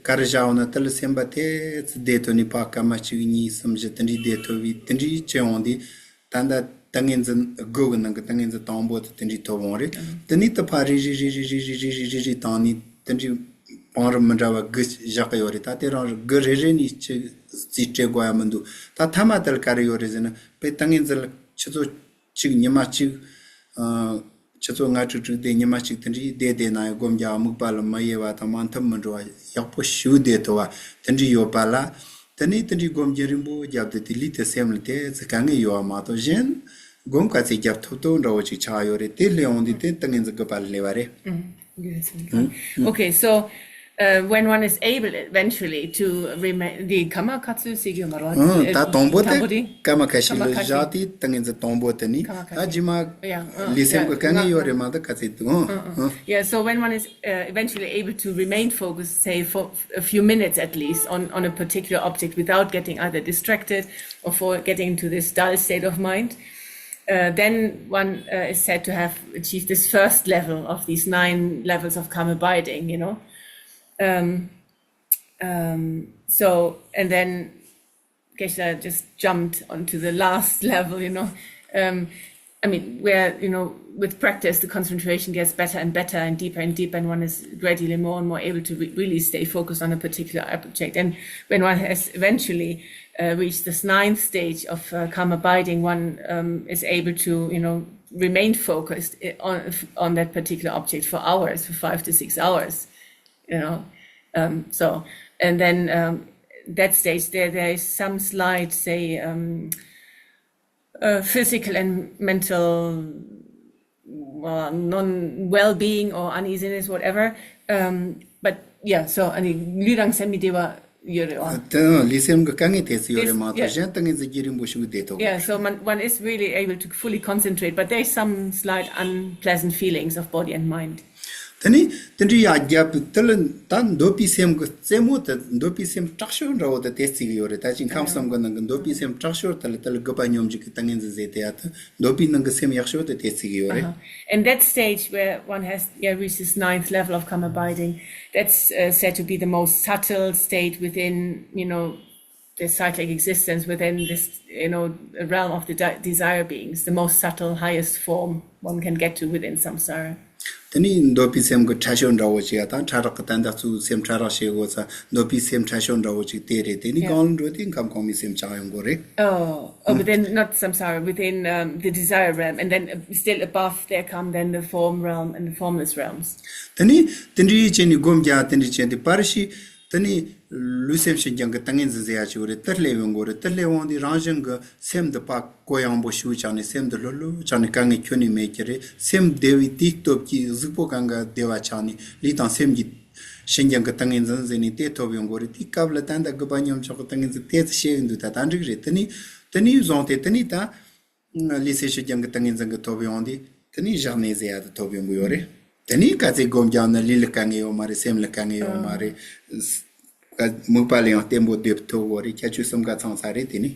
ག་རེ་བཞག་འོང་ན་དེ་ལ་སེམས་པ་ཏོག་ཙམ་བདེ་ཐོབ་ནས། ཕར་སྐར་མ་གཅིག་གཉིས་གསུམ་བཞི་དེ་འདྲའི་བདེ་ཐོབ་པའི་དེ་འདྲའི་བྱེད་འོང་དུས། ད་ལྟ་ཏིང་ངེ་འཛིན་དགུ་གི་ནང་གི་ཏིང་ངེ་འཛིན་དང་པོ་དེ་དེ་འདྲའི་ཐོབ་འོང་རེད། དེ་ནས་དེ་ཕར་རེ་རེ་རེ་རེ་བཏང་ནས་དེ་འདྲའི་བང་རིམ་མི་འདྲ་བ་དགུ་བཞག་གི་ཡོད་རེད། ད་དེ་རང་དགུ་རེ་རེ་ནས་ཅིག་རྩིས་སྤྲད་དགོས་ཡ་མི་འདུག་ད་མཐའ་མ་དེ་ལ་ག་རེ་ཡོད་རེད་ཟེར་ན། དཔེ་ཏིང་ངེ་འཛིན་ལ་ཆུ་ཚོད་གཅིག་ཉི་མ་གཅིག་ཨ། ཆུ་ཚོད་ལྔ་དྲུག་དྲུག་དེ་ཉི་མ་གཅིག་དེ་འདྲའི་བསྡད་བསྡད་ན་ཡང་སྒོམ་རྒྱག་དམིགས་པ་ལ་མ་གཡེལ་བ་དང་མ་འཐུམ་མི་འགྲོ་བ། ཡག་པོ་ཞིག་བསྡད་ཐུབ་པ་དེ་འདྲའི་ཡོད་པ་ལ། དེ་ནས་དེ་འདྲའི་སྒོམ་རྒྱུན་རིང་པོ་བརྒྱབ་དུས་དེ་ལུས་དེ་སེམས་ལ་དེ་ཙི་དཀའ་ངལ་ཡོད་པ་མ་གཏོགས། གཞན་སྒོམ་ག་ཚད་རྒྱབ་ཐུབ་ཐུབ་འདྲ་བོ་ཅིག་ཆགས་ཡོད་རེད། དེ་སླེབས་འོང་དུས་དེ་ཏིང་ངེ་འཛིན་དགུ་པ་ལ་སླེབས་པ་རེད། Okay, so uh, when one is able eventually to remain, the karma katsu sigyo marwa. ཨང་། ད་དང་པོ་དེ་དང་པོ་དེ་ཀ་མ་ཁ་ཤི་ལ་བཞག་དེ་ཏིང་ངེ་འཛིན་དང་པོ་དེ་ནི། ད་རྗེས་མ་ལུས་སེམས་ཀྱི་དཀའ་ངལ་ཡོད་རེད་མ་གཏོགས་ག་ཚད་འདུག་ཨང་། Yeah, so when one is uh, eventually able to remain focused, say for a few minutes at least, on, on a particular object without getting either distracted or for getting into this dull state of mind, uh, then one uh, is said to have achieved this first level of these nine levels of karma abiding, you know. Um, um, so, and then Geshe-la just jumped onto the last level, you know. Um, I mean, where, you know, with practice, the concentration gets better and better and deeper and deeper, and one is gradually more and more able to re- really stay focused on a particular object. And when one has eventually uh, reached this ninth stage of uh, calm abiding, one um, is able to, you know, remain focused i- on on that particular object for hours, for five to six hours, you know. Um, so, and then um, that stage, there there is some slight, say, um, uh, physical and mental uh, non well-being or uneasiness, whatever. Um, but yeah, so, I mean, ལུས་དང་སེམས་ཀྱི་བདེ་བ་ཡོད་རེད་བ། དེ་ནི་ལུས་སེམས་ཀྱི་དཀའ་ངལ་དེ་ཚོ་ཡོད་རེད་མ་གཏོགས། Yes. གཞན་ཏང་ངེ་འཛིན་བརྒྱུད་རིང་པོ་ཞིག་བསྡད་ཐུབ། Yeah, so one, one is really able to fully concentrate, but there is some slight unpleasant feelings of body and mind. དེ་ནི་དེ་འདྲའི་ཡ་རྒྱབ་དེ་ལ་ད་འདོད་པའི་སེམས་ཀྱི་རྩེ་མོ་དེ། འདོད་པའི་སེམས་དྲག་ཤོས་འདྲ་བོ་དེ་དེ་རྩིས་ཀྱི་ཡོད་རེད། ད་ཅིག་ཁམས་གསུམ་གྱི་ནང་གི་འདོད་པའི་སེམས་དྲག་ཤོས་དེ་ལ་དེ་ལ་རྒུད་པ་སྙོམས་འཇུག་གི་ཏིང་ངེ་འཛིན་ཟེར་དེ་ཡ་དེ། འདོད་པའི་ནང་གི་སེམས་ཡག་ཤོས་དེ་དེ་རྩིས་ཀྱི་ཡོད་རེད། Uh-huh. And that stage where one has, yeah, reached this ninth level of calm abiding, that's uh, said to be the most subtle state within, you know, the cyclic existence, within this, you know, realm of the de- desire beings, the most subtle, highest form one can get to within samsara. དེ་ནི་འདོད་པའི་སེམས་ཀྱི་ཕྲ་ཤོས་འདྲ་བོ་ཅིག་ཡ་ད་ཕྲ་རགས་ཀྱི་ད་ལྟ་ཚུལ་སེམས་ཕྲ་རགས་བྱེད་དགོས་ས། འདོད་པའི་སེམས་ཕྲ་ཤོས་འདྲ་བོ་ཅིག་དེ་རེད། དེ་ནི། Yeah. གང་ལ་འགྲོ་དེ་ཁམས་གོང་མའི་སེམས་ཆགས་ཡོང་དགོས་རེད། Oh, oh, within, not samsara, within um, the desire realm, and then uh, still above there come then the form realm and the formless realms. དེ་ནི་དེ་འདྲའི་བྱས་ནས་སྒོམ་རྒྱག་དེ་འདྲའི་བྱས་ཏེ་པར་ཤི། དེ་ནི་ལུས་སེམས་ཤིན་སྦྱངས་ཀྱི་ཏིང་ངེ་འཛིན་ཟེར་ཡ་ཅིག་རེད། དེ་སླེབས་ཡོང་དགོས་རེད། དེ་སླེབས་འོང་དུས་རང་བཞིན་གྱི་སེམས་འདི་ཕར་གུ་ཡངས་པོ་ཞིག་ཆགས་ནས། སེམས་འདི་ལྷོད་ལྷོད་ཆགས་ནས་དཀའ་ངལ་ཁྱོན་ནས་མེད་ཀྱི་རེད། སེམས་བདེ་བའི་དུས་སྟོབས་ཀྱིས་གཟུགས་པོ་གང་ག་བདེ་བ་ཆགས་ནས། ལུས་དང་སེམས་ཀྱི་ཤིན་སྦྱངས་ཀྱི་ཏིང་ངེ་འཛིན་ཟེར་ནས་དེ་ཐོབ་ཡོང་དགོས་རེད། དེའི་སྐབས་ལ་ད་ལྟ་རྒུད་པ་སྙོམས་འཇུག་གི་ཏིང་ངེ་འཛིན་དེ་ཚོ་བཤད་ཀྱི་འདུག་ད་ད་འགྲིག་རེད། དེ་ནི་དེ་ནི་བཟུང་སྟེ་དེ་ནི་ད། ལུས་སེམས་ཤིན་སྦྱངས་ཀྱི་ཏིང་ངེ་འཛིན་གྱི་ཐོབ་ཡོང་དུས། དེ་ནི་བཞག་གནས་ཟེར་ཡ་དེ་ཐོབ་ཡོང་གི་ཡོད་རེད། དེ་ནི་ག་ཚད་སྒོམ་རྒྱག་ན་ལུས་ལ་དཀའ་ངལ་ཡོད་མ་རེད། སེམས་ལ་དཀའ་ངལ་ཡོད་མ་རེད། དམིགས་པ་ལ་ཡང་བརྟན་པོ་སྡོད་ཐུབ་ཡོད་རེད། ཁྱད་ཆོས་གསུམ་ཀ་ཚང་ས་རེད་དེ་ནི།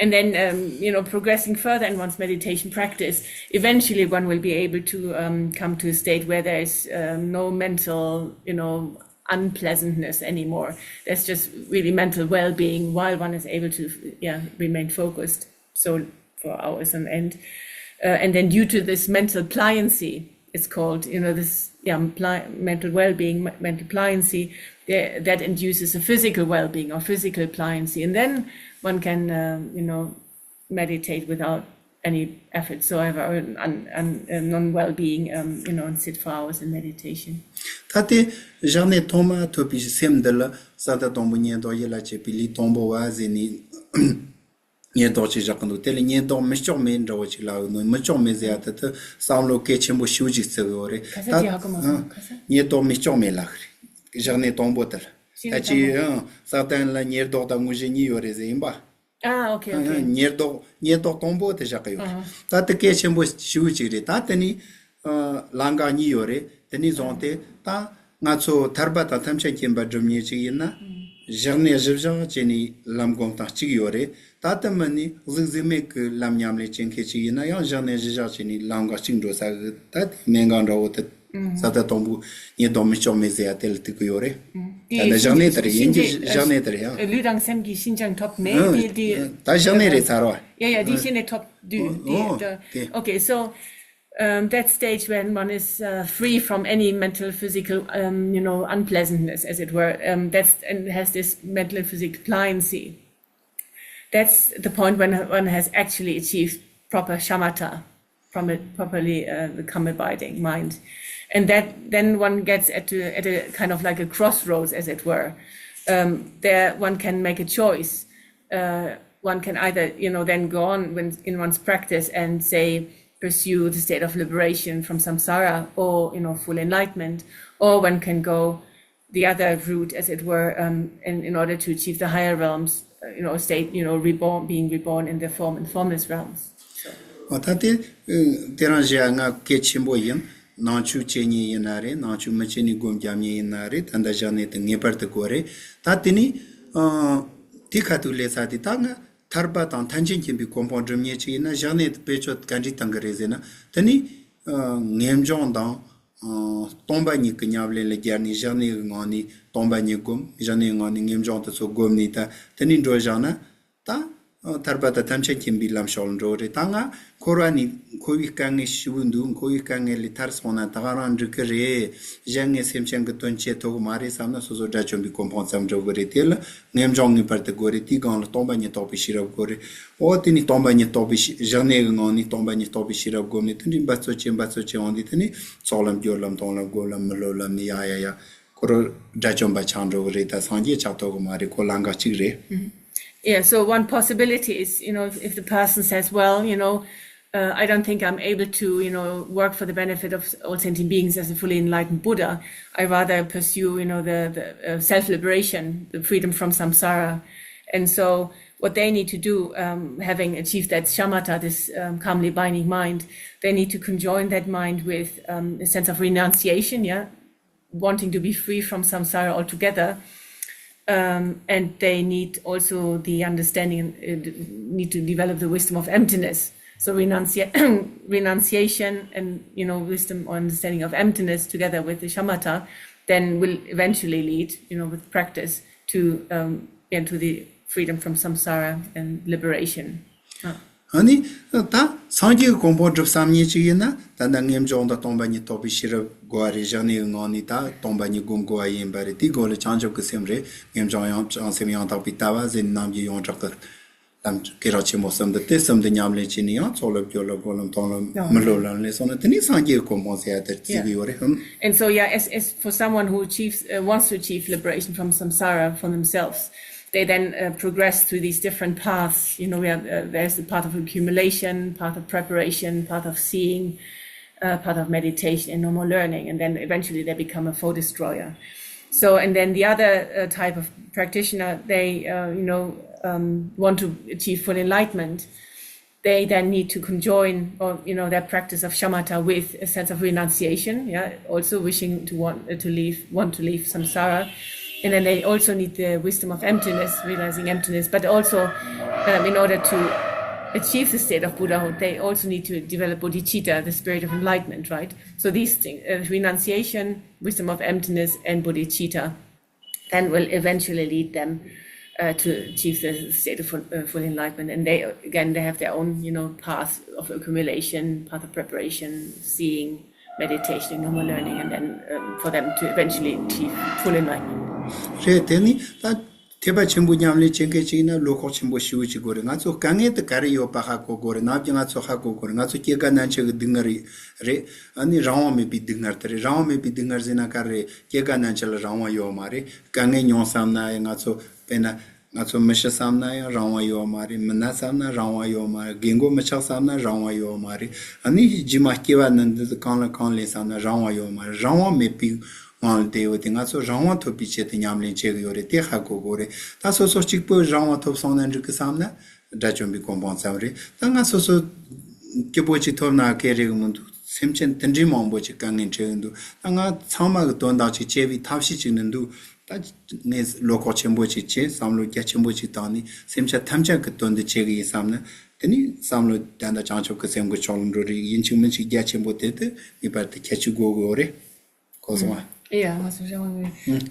And then, um, you know, progressing further in one's meditation practice, eventually one will be able to um, come to a state where there is um, no mental, you know, unpleasantness anymore. There's just really mental well-being while one is able to, yeah, remain focused. So for hours on end. Uh, and then due to this mental pliancy, it's called, you know, this, yeah, pli- mental well-being, m- mental pliancy, that, that induces a physical well-being or physical pliancy. And then one can, um, you know, meditate without any effort whatsoever, or un, un, uh, non-well-being, um, you know, and sit for hours in meditation. ད་དེ་བཞག་གནས་ཐོག་མ་ཐོབ་པའི་སེམས་འདི་ལ་ས་ད་དང་པོ་ཉེར་བསྡོགས་ཡིད་ལ་བྱེད་པའི་ལུས་དང་པོ་བ་ཟེར་ནས། ཉེར་བསྡོགས་ཅིག་བཞག་གི་འདུག་དེ་ལ་ཉེར་བསྡོགས་མི་ལྕོགས་མེད་འདྲ་བོ་ཅིག་ལབ་ཡོད་ནོ། མི་ལྕོགས་མེད་ཟེར་ཡ་དེ་དེ་བསམ་བློ་གལ་ཆེན་པོ་ཞེ་པོ་ཅིག་བརྩི་གི་ཡོད་རེད། ཁ་ས་ད་དེ་ཧ་གོ་མ་སོང་། ཨ། ཁ་ས། ཉེར་བསྡོགས་མི་ལྕོགས་མེད་ལབ་གི་རེད། བཞག་གནས་དང་པོ་དེ་ལ། ཤེས་ད་ནས་ཅི་དང་པོ། ཡང་ས་སྟེང་ལ་ཉེར་བསྡོགས་དང་དངོས་གཞི་གཉིས་ཡོད་རེད་ཟེར་ཡིན་པ། Ah, okay, okay. ཉེར་བསྡོགས་ཉེར་བསྡོགས་དང་པོ་དེ་བཞག་གི་ཡོད་རེད། ད་དེ་གལ་ཆེན་པོ་ཞེ་པོ་ཅིག་རེད། ད་དེ་ནི་ལམ་ཁ་གཉིས་ཡོད་རེད། དེ་ནས་བཟུང་སྟེ་ད་ང་ཚོ་ཐར་པ་དང་ཐམས་ཅད་མཁྱེན་པ་སྒྲུབ་མཁན་ཅིག་ཡིན་ན། བཞག་གནས་བཞི་བཞག་བྱས་ནས་ལམ་སྒོམ་སྟངས་གཅིག་ཡོད་རེད། ད་དེ་མིན་ནི་གཟུགས་གཟུགས་མེད་ཀྱི་ལམ་ཉམས་ལེན་བྱེད་མཁན་ཅིག་ཡིན་ན་ཡང་བཞག་གནས་བཞི་བཞག་བྱས་ནས་ལམ་ཁ་གཅིག་འགྲོ་ས་གི། ད་དེ་གནད་འགག་འདྲ་བོ་དེ་ས་ད་དང་པོ་ཉེར་བསྡོགས་མི་ལྕོགས་མེད་ཟེར་ཡ་དེ་ལ་ཐུག་གི་ཡོད་རེད། ད་ནི་བཞག་གནས་དེ་རེད། ཡིན་གྱི་བཞག་གནས་དེ་རེད་ཡ། ལུས་དང་སེམས་ཀྱི་ཤིན་སྦྱངས་ཐོབ་ནས་དེ་དེ། ད་བཞག་གནས་རེད་ཚར་བ། Yeah, yeah, དེ་ཤེས་ནས་ཐོབ་དུས་དེ། Okay, so um, that stage when one is uh, free from any mental, physical, um, you know, unpleasantness, as it were, um, that's and has this mental and physical pliancy. That's the point when one has actually achieved proper shamatha, proper, properly uh, become abiding mind. And that then one gets at, to, at a kind of like a crossroads, as it were. Um, there one can make a choice. Uh, one can either, you know, then go on when, in one's practice and say, pursue the state of liberation from samsara or, you know, full enlightenment, or one can go the other route, as it were, um, in, in order to achieve the higher realms, uh, you know, state, you know, reborn, being reborn in the form and formless realms. So. ཨ། ད་དེ་དེ་རང་བཞིན་ང་གལ་ཆེན་པོ་ཡིན། ནང་ཆོས་བྱེད་མཁན་ཡིན་ན་རེད། ནང་ཆོས་མི་བྱེད་ནས་སྒོམ་རྒྱབ་མཁན་ཡིན་ན་རེད། ད་ལྟ་བཞག་ནས་དེ་ངེས་པར་དུ་དགོས་རེད། ད་དེ་ནི་ཨ་དེ་ཁ་ཐུག་ལས་ཚར་དེ་ད་ང་ཐར་པ་དང་ཐམས་ཅད་མཁྱེན་པའི་གོ་འཕང་སྒྲུབ་མཁན་ཅིག་ཡིན་ན་བཞག་ནས་དེ་བེད་སྤྱོད་ག་འདྲས་གཏང་གི་རེད་ཟེར་ན། དེ་ནི་ངེས་འབྱུང་དང་སྟོང་པ་ཉིད་ཀྱི་ཉམས་ལེན་ལ་སྦྱར་ནས་བཞག་ནས་ངང་ནས་སྟོང་པ་ཉིད་སྒོམ། བཞག་ནས་ངང་ནས་ངེས་འབྱུང་དེ་ཚོ་སྒོམ་ནས་ད་དེ་ནི་འགྲོ་བཞག་ན། ད་ ཐར་པ་དང་ཐམས་ཅད་མཁྱེན་པའི་ལམ་ཕྱོགས་ལ་འགྲོ་རེད། ད་ང་འཁོར་བ་ནས་འཁོར་བའི་དཀའ་ངལ་ཞེ་པོ་འདུག་འཁོར་བའི་དཀའ་ངལ་ལས་ཐར་སོང་ན་ད་ག་རང་འགྲིག་གི་རེད། གཞན་ངས་སེམས་ཅན་གྱི་དོན་བྱེད་ཐུབ་གི་མ་རེད་བསམ་ན་སོ་སོ་དགྲ་བཅོམ་པའི་གོ་འཕང་ཙམ་འགྲོ་གི་རེད། དེ་ལ་ངེས་འབྱུང་ངེས་པར་དུ་དགོས་རེད། དེའི་སྒང་ལ་སྟོང་པ་ཉིད་རྟོགས་པའི་ཤེས་རབ་དགོས་རེད། འོ་དེ་ནས་སྟོང་པ་ཉིད་རྟོགས་པའི་ཤེས་བཞག་གནས་ཀྱི་ངང་ནས་སྟོང་པ་ཉིད་རྟོགས་པའི་ཤེས་རབ་བསྒོམས་ནས་དེ་འདྲའི་འབད་རྩོལ་བྱེད་འབད་རྩོལ་བྱེད་འོང་དུས་དེ་ནས་ཚོགས་ལམ་སྦྱོར་ལམ་མཐོང་ལམ་སྒོམ་ལམ་མི་སློབ་ལམ་ནས་ཡ་ཡ་ཡ། ཁོ་རང་དགྲ་བཅོམ་པ་ཆགས་འགྲོ་གི་རེད། ད་སངས་རྒྱས་ཆགས་ཐུབ་གི་མ་རེད། ཁོ་ལམ་ཁ་གཅིག་རེད། Yeah, so one possibility is, you know, if, if the person says, well, you know, uh, I don't think I'm able to, you know, work for the benefit of all sentient beings as a fully enlightened Buddha. I rather pursue, you know, the, the uh, self-liberation, the freedom from samsara. And so what they need to do, um, having achieved that shamatha, this um, calmly binding mind, they need to conjoin that mind with um, a sense of renunciation, yeah, wanting to be free from samsara altogether. Um, and they need also the understanding, uh, need to develop the wisdom of emptiness. So renuncia- renunciation and, you know, wisdom or understanding of emptiness together with the shamatha then will eventually lead, you know, with practice to, um, yeah, to the freedom from samsara and liberation. Uh. ཨ་ནི་ད་སངས་རྒྱས་ཀྱི་གོ་འཕང་སྒྲུབ་བསམ་མཁན་ཅིག་ཡིན་ན་ད་ལྟ་ངེས་འབྱུང་དང་སྟོང་པ་ཉིད་རྟོགས་པའི་ཤེས་རབ་དགོས་པ་རེད། བཞག་གནས་ཀྱི་ངང་ནས་ད་སྟོང་པ་ཉིད་སྒོམ་དགོས་པ་ཡིན་པ་རེད། དེའི་སྒོ་ལ་བྱང་ཆུབ་ཀྱི་སེམས་རེད། ངེས་འབྱུང་ཡང་བྱང་སེམས་ཡང་དག་པའི་ལྟ་བ་ཟེར་ནས་ནམ་རྒྱུན་ཡོངས་གྲགས་ཀྱི་ལམ་སྐད་གྲགས་ཆེན་པོ་གསུམ་འདི་དེ་གསུམ་འདི་ཉམས་ལེན་བྱས་ནས་ཡང་ཚོགས་ལ་སྦྱོར་ལ་སྒོམ་ལ་མཐོང་ལ་མི་སློབ་ལ་ལས་སོང་ན་དེ་ནས་སངས་རྒྱས་ཀྱི་གོ་འཕང་ཟེར་ཡ་དེར་བརྩི་གི་ཡོད་རེད། ཧུམ། And so, yeah, as, as for someone who achieves, uh, wants to achieve liberation from samsara for themselves, they then uh, progress through these different paths. You know, we have, uh, there's the path of accumulation, path of preparation, path of seeing, uh, path of meditation, and no more learning. And then eventually they become a foe destroyer. So, and then the other uh, type of practitioner, they, uh, you know, um, want to achieve full enlightenment. They then need to conjoin, or you know, their practice of shamatha with a sense of renunciation, yeah, also wishing to want uh, to leave, want to leave samsara. And then they also need the wisdom of emptiness, realizing emptiness, but also um, in order to achieve the state of Buddhahood, they also need to develop bodhicitta, the spirit of enlightenment, right? So these things, uh, renunciation, wisdom of emptiness, and bodhicitta, then will eventually lead them uh, to achieve the state of full, uh, full enlightenment. And they, again, they have their own, you know, path of accumulation, path of preparation, seeing, meditation, normal learning, and then um, for them to eventually achieve full enlightenment. རེད། དེ་ནི་ད་ཐེག་པ་ཆེན་པོ་ཉམས་ལེན་བྱེད་མཁན་ཅིག་ཡིན་ན་བློ་ཁོག་ཆེན་པོ་ཞེ་པོ་ཅིག་དགོས་རེད། ང་ཚོ་དཀའ་ངལ་དེ་ག་རེ་ཡོད་པ་ཧ་གོ་དགོས་རེད། ནམ་རྒྱུན་ང་ཚོ་ཧ་གོ་དགོས་རེད། ང་ཚོ་སྐྱེ་རྒ་ན་འཆི་གི་སྡུག་བསྔལ་རེད། ཨ་ནི་རང་དབང་མེད་པའི་སྡུག་བསྔལ་དེ་རེད། རང་དབང་མེད་པའི་སྡུག་བསྔལ་ཟེར་ན་ག་རེ་རེད། སྐྱེ་རྒ་ན་འཆི་ལ་རང་དབང་ཡོད་མ་རེད། དཀའ་ངལ་མྱོང་བསམ་ན་ཡང་ང་ཚོ་དཔེར་ན་ང་ཚོ་མི་ཤི་བསམ་ན་ཡང་རང་དབང་ཡོད་མ་རེད། མི་ན་བསམ་ན་རང་དབང་ཡོད་མ་རེད། རྒན་རྒོན་མི་ཆགས་བསམ་ན་རང་དབང་ཡོད་མ་རེད། ཨ་ནི་རྗེས་མ་སྐྱེ་བ་ནི་འདི་གང་ལ་གང་ལེན་བསམ་ན་རང་དབང་ཡོད་མ་རེད། རང་དབང་མེད་པའི་ངང་ལ་བསྡད་ཡོད་དེ་ང་ཚོ་རང་དབང་ཐོབ་པའི་ཆེད་དུ་ཉམས་ལེན་བྱེད་ཀྱི་ཡོད་རེད། དེ་ཧ་གོ་དགོས་རེད། ད་སོ་སོ་གཅིག་པོས་རང་དབང་ཐོབ་སོང་ན་འགྲིག་གི་བསམ་ན་དགྲ་བཅོམ་པའི་གོ་འཕང་ཙམ་རེད། ད་ང་སོ་སོ་སྐྱིད་པོ་ཅིག་ཐོབ་ན་གལ་རེད་གི་མི་འདུག་སེམས་ཅན་དེ་འདྲའི་མང་པོ་ཅིག་དཀའ་ངལ་འཕྲད་གི་འདུག་ད་ང་ཚང་མ་གི་དོན་དག་ཅིག་བྱེད་པའི་ཐབས་ཤེས་ཅིག་ནི་འདུག་ད་ངས་བློ་ཁོག་ཆེན་པོ་ཅིག་བྱས། བསམ་བློ་རྒྱ་ཆེན་པོ་ཅིག་བཏང་ནས་སེམས་ཅན་ཐམས་ཅད་ཀྱི་དོན་དུ་བྱེད་གི་ཡིན་བསམ་ན། དེ་ནི་བསམ་བློ་ད་ལྟ་བྱང་ཆུབ་ཀྱི་སེམས་ཀྱི་ཕྱོགས་ལ་འགྲོ་རེད། ཡིན་གཅིག་མིན་གཅིག་རྒྱ་ཆེན་པོ་དེ་དུ་ངེས་པར་དུ་ཁྱད་ཆོས་དགོས་དགོས་རེད། གོ་སོང་ཨ། ཡ་ང་ཚོ་རང་དབང་ངོས་